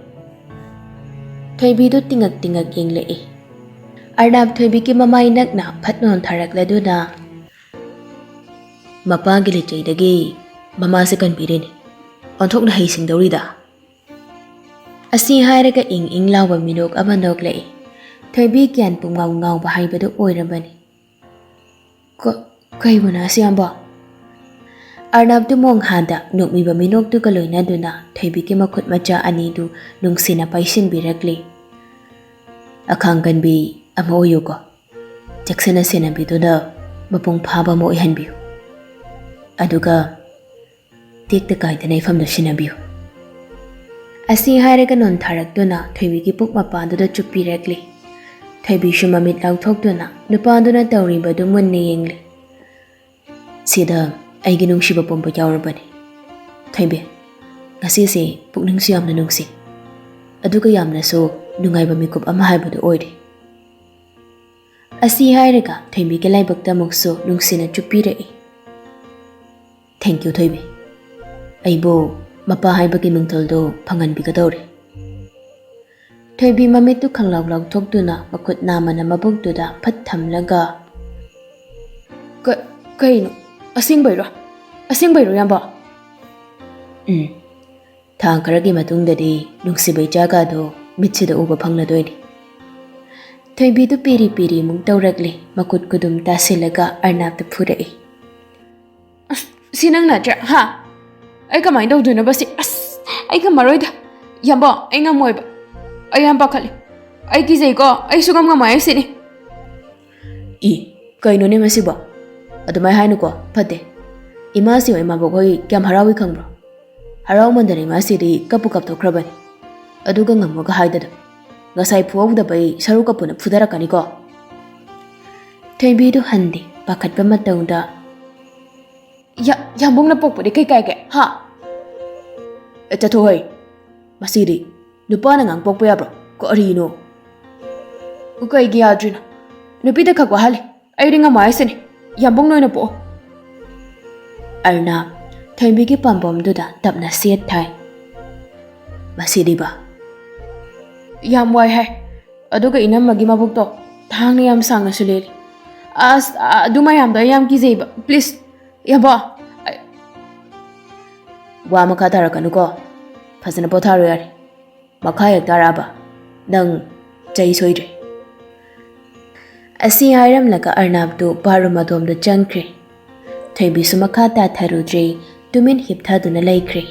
ꯊꯣꯏꯕꯤꯗꯨ ꯇꯤꯡꯉꯛ ꯇꯤꯡꯉꯛ ꯌꯦꯡꯂꯛꯏ꯫ ꯑꯔꯅꯕ ꯊꯣꯏꯕꯤꯒꯤ ꯃꯃꯥꯏ ꯅꯛꯅ ꯐꯠ ꯅꯣꯟꯊꯔꯛꯂꯗꯨꯅ, "ꯃꯄꯥꯒꯤ ꯂꯤꯆꯩꯗꯒꯤ ꯃꯃꯥꯁꯦ ꯀꯟꯕꯤꯔꯤꯅꯤ꯫ ꯑꯣꯟꯊꯣꯛꯅ ꯍꯩꯁꯤꯡꯗꯧꯔꯤꯗ꯫" ꯑꯁꯤ ꯍꯥꯏꯔꯒ ꯏꯪ ꯏꯪ ꯂꯥꯎꯕ ꯃꯤꯅꯣꯛ ꯑꯃ ꯅꯣꯛꯂꯛꯏ꯫ ꯊꯣꯏꯕꯤ ꯒ꯭ꯌꯥꯟ ꯄꯨꯡꯉꯥꯎ ꯉꯥꯎꯕ ꯍꯥꯏꯕꯗꯨ ꯑꯣꯏꯔꯕꯅꯤ꯫ "ꯀ-, ꯀꯩꯕꯨꯅꯣ ꯑꯁꯤ, ꯌꯥꯝꯕ?" ꯑꯔꯅꯕꯇꯨ ꯃꯣꯡꯍꯥꯗ ꯅꯣꯛꯃꯤꯕ ꯃꯤꯅꯣꯛꯇꯨꯒ ꯂꯣꯏꯅꯗꯨꯅ ꯊꯣꯏꯕꯤꯒꯤ ꯃꯈꯨꯠ ꯃꯆꯥ ꯑꯅꯤꯗꯨ ꯅꯨꯡꯁꯤꯅ ꯄꯥꯏꯁꯤꯟꯕꯤꯔꯛꯂꯤ꯫ "ꯑꯈꯥꯡ ꯀꯟꯕꯤ ꯑꯃ ꯑꯣꯏꯌꯨꯀꯣ꯫ ꯆꯦꯛꯁꯤꯟꯅ ꯁꯦꯟꯅꯕꯤꯗꯨꯅ ꯃꯄꯨꯡ ꯐꯥꯕ ꯑꯃ ꯑꯣꯏꯍꯟꯕꯤꯌꯨ꯫ ꯑꯗꯨꯒ ꯇꯦꯛꯇ ꯀꯥꯏꯗꯅ ꯏꯐꯝꯗ ꯁꯤꯟꯅꯕꯤꯌꯨ꯫" ꯑꯁꯤ ꯍꯥꯏꯔꯒ ꯅꯣꯟꯊꯔꯛꯇꯨꯅ ꯊꯣꯏꯕꯤꯒꯤ ꯄꯨꯛ ꯃꯄꯥꯗꯨꯗ ꯆꯨꯞꯄꯤꯔꯛꯂꯤ꯫ ꯊꯣꯏꯕꯤꯁꯨ ꯃꯃꯤꯠ ꯂꯥꯎꯊꯣꯛꯇꯨꯅ ꯅꯨꯄꯥꯗꯨꯅ ꯇꯧꯔꯤꯕꯗꯨ ꯃꯨꯟꯅ ꯌꯦꯡꯂꯤ꯫ "ꯁꯤꯗ ꯑꯩꯒꯤ ꯅꯨꯡꯁꯤꯕ ꯄꯨꯝꯕ ꯌꯥꯎꯔꯕꯅꯤ꯫ ꯊꯣꯏꯕꯤ, ꯉꯁꯤꯁꯦ ꯄꯨꯛꯅꯤꯡꯁꯨ ꯌꯥꯝꯅ ꯅꯨꯡꯁꯤ, ꯑꯗꯨꯒ ꯌꯥꯝꯅꯁꯨ ꯅꯨꯡꯉꯥꯏꯕ ꯃꯤꯀꯨꯞ ꯑꯃ ꯍꯥꯏꯕꯗꯨ ꯑꯣꯏꯔꯦ꯫" ꯑꯁꯤ ꯍꯥꯏꯔꯒ ꯊꯣꯏꯕꯤꯒꯤ ꯂꯥꯏꯕꯛꯇ ꯑꯃꯨꯛꯁꯨ ꯅꯨꯡꯁꯤꯅ ꯆꯨꯞꯄꯤꯔꯛꯏ꯫ "Thank you, ꯊꯣꯏꯕꯤ꯫ ꯑꯩꯕꯨ ꯃꯄꯥ ꯍꯥꯏꯕꯒꯤ ꯃꯤꯡꯊꯣꯜꯗꯨ ꯐꯪꯍꯟꯕꯤꯒꯗꯧꯔꯦ꯫" ꯊꯣꯏꯕꯤ ꯃꯃꯤꯠꯇꯨ ꯈꯪꯂꯥꯎ ꯂꯥꯎꯊꯣꯛꯇꯨꯅ ꯃꯈꯨꯠ ꯅꯥꯝꯃꯅ ꯃꯕꯨꯛꯇꯨꯗ ꯐꯠ ꯊꯝꯂꯒ, "ꯀ-, ꯀꯩꯅꯣ? ꯑꯁꯦꯡꯕꯩꯔꯣ? ꯑꯁꯦꯡꯕꯩꯔꯣ, ꯏꯌꯥꯝꯕ?" "ꯎꯝ꯫ ꯊꯥ ꯈꯔꯒꯤ ꯃꯇꯨꯡꯗꯗꯤ ꯅꯨꯡꯁꯤꯕ ꯏꯆꯥꯒꯗꯣ ꯃꯤꯠꯁꯤꯗ ꯎꯕ ꯐꯪꯂꯗꯣꯏꯅꯤ꯫" ꯊꯣꯏꯕꯤꯗꯨ ꯄꯤꯔꯤ ꯄꯤꯔꯤ ꯑꯃꯨꯛ ꯇꯧꯔꯛꯂꯦ, ꯃꯈꯨꯠ ꯈꯨꯗꯨꯝ ꯇꯥꯁꯤꯜꯂꯒ ꯑꯔꯅꯥꯞꯇ ꯐꯨꯔꯛꯏ꯫ "ꯑꯁ, ꯁꯤ ꯅꯪ ꯅꯠꯇ꯭ꯔꯥ? ꯍꯥ? ꯑꯩ ꯀꯃꯥꯏꯅ ꯇꯧꯗꯣꯏꯅꯣꯕ ꯁꯤ? ꯑꯁ, ꯑꯩ ꯉꯝꯃꯔꯣꯏꯗ꯫ ꯌꯥꯝꯕꯣ, ꯑꯩ ꯉꯝꯃꯣꯏꯕ꯫ ꯑꯩ ꯌꯥꯝ ꯄꯥꯈꯠꯂꯤ꯫ ꯑꯩ ꯀꯤꯖꯩꯀꯣ꯫ ꯑꯩ ꯁꯨꯉꯝ ꯉꯝꯃꯣꯏ ꯍꯥꯏꯁꯤꯅꯤ꯫" "ꯏ, ꯀꯩꯅꯣꯅꯦ ꯃꯁꯤꯕꯣ? ꯑꯗꯨꯃꯥꯏ ꯍꯥꯏꯅꯨꯀꯣ, ꯐꯠꯇꯦ꯫ ꯏꯃꯥꯁꯤ ꯍꯣꯏ ꯃꯕꯣꯛ ꯍꯣꯏ ꯀꯌꯥꯝ ꯍꯔꯥꯎꯏ ꯈꯪꯕ꯭ꯔꯣ? ꯍꯔꯥꯎꯃꯟꯗꯅ ꯏꯃꯥꯁꯤꯗꯤ ꯀꯞꯄꯨ ꯀꯞꯊꯣꯛꯈ꯭ꯔꯕꯅꯤ꯫ ꯑꯗꯨꯒ ꯉꯝꯃꯣꯒ ꯍꯥꯏꯗꯅ꯫ ꯉꯁꯥꯏ ꯐꯨꯍꯧꯗꯕꯩ ꯁꯔꯨ ꯀꯞꯄꯨꯅ ꯐꯨꯗꯔꯛꯀꯅꯤꯀꯣ꯫" ꯊꯣꯏꯕꯤꯗꯨ ꯍꯟꯗꯦ, ꯄꯥꯈꯠꯄ ꯃꯇꯧꯗ, "ꯌꯥ-, ꯌꯥꯝꯕꯨꯡꯅ ꯄꯣꯛꯄꯗꯤ ꯀꯩ ꯀꯥꯏꯒꯦ, ꯍꯥ?" "ꯑꯦ, ꯆꯠꯊꯣꯛꯍꯩ꯫ ꯃꯁꯤꯗꯤ ꯅꯨꯄꯥꯅ ꯉꯥꯡ ꯄꯣꯛꯄ ꯌꯥꯕ꯭ꯔꯣ? ꯀꯔꯤꯅꯣ?" "ꯀꯩꯒꯤ ꯌꯥꯗ꯭ꯔꯤꯅꯣ? ꯅꯨꯄꯤꯗ ꯈꯛ ꯋꯥꯍꯜꯂꯤ꯫ ꯑꯩꯗꯤ ꯉꯝꯃꯣꯏ ꯍꯥꯏꯁꯤꯅꯤ꯫ ꯌꯥꯝꯕꯨꯡ ꯅꯣꯏꯅ ꯄꯣꯛꯑꯣ꯫" ꯑꯔꯅꯥ ꯊꯣꯏꯕꯤꯒꯤ ꯄꯥꯝꯕꯣꯝꯗꯨꯗ ꯇꯞꯅ ꯁꯦꯠ ꯊꯥꯏ꯫ "ꯃꯁꯤꯗꯤꯕ?" "ꯌꯥꯝ ꯋꯥꯏ ꯍꯥꯏ꯫ ꯑꯗꯨꯒ ꯏꯅꯝꯃꯒꯤ ꯃꯕꯨꯛꯇꯣ ꯊꯥꯡꯅ ꯌꯥꯝ ꯁꯥꯡꯅꯁꯨ ꯂꯦꯜꯂꯤ꯫ ꯑꯁ, ꯑꯗꯨ ꯃꯌꯥꯝꯗꯣ ꯑꯩ ꯌꯥꯝ ꯀꯤꯖꯩꯕ꯫ Please, ꯌꯥꯕꯣ, ꯑꯩ..." "ꯋꯥ ꯃꯈꯥ ꯇꯥꯔꯛꯀꯅꯨꯀꯣ꯫ ꯐꯖꯅ ꯄꯣꯊꯥꯔꯣ ꯌꯥꯔꯦ꯫ ꯃꯈꯥ ꯍꯦꯛ ꯇꯥꯔꯛꯑꯕ, ꯅꯪ ꯆꯩ ꯁꯣꯏꯗ꯭ꯔꯦ꯫" ꯑꯁꯤ ꯍꯥꯏꯔꯝꯂꯒ ꯑꯔꯅꯥꯞꯇꯨ ꯕꯥꯔꯨꯝ ꯑꯗꯣꯝꯗ ꯆꯪꯈ꯭ꯔꯦ꯫ ꯊꯣꯏꯕꯤꯁꯨ ꯃꯈꯥ ꯇꯥꯊꯔꯨꯗ꯭ꯔꯦ, ꯇꯨꯃꯤꯟ ꯍꯤꯞꯊꯗꯨꯅ ꯂꯩꯈ꯭ꯔꯦ꯫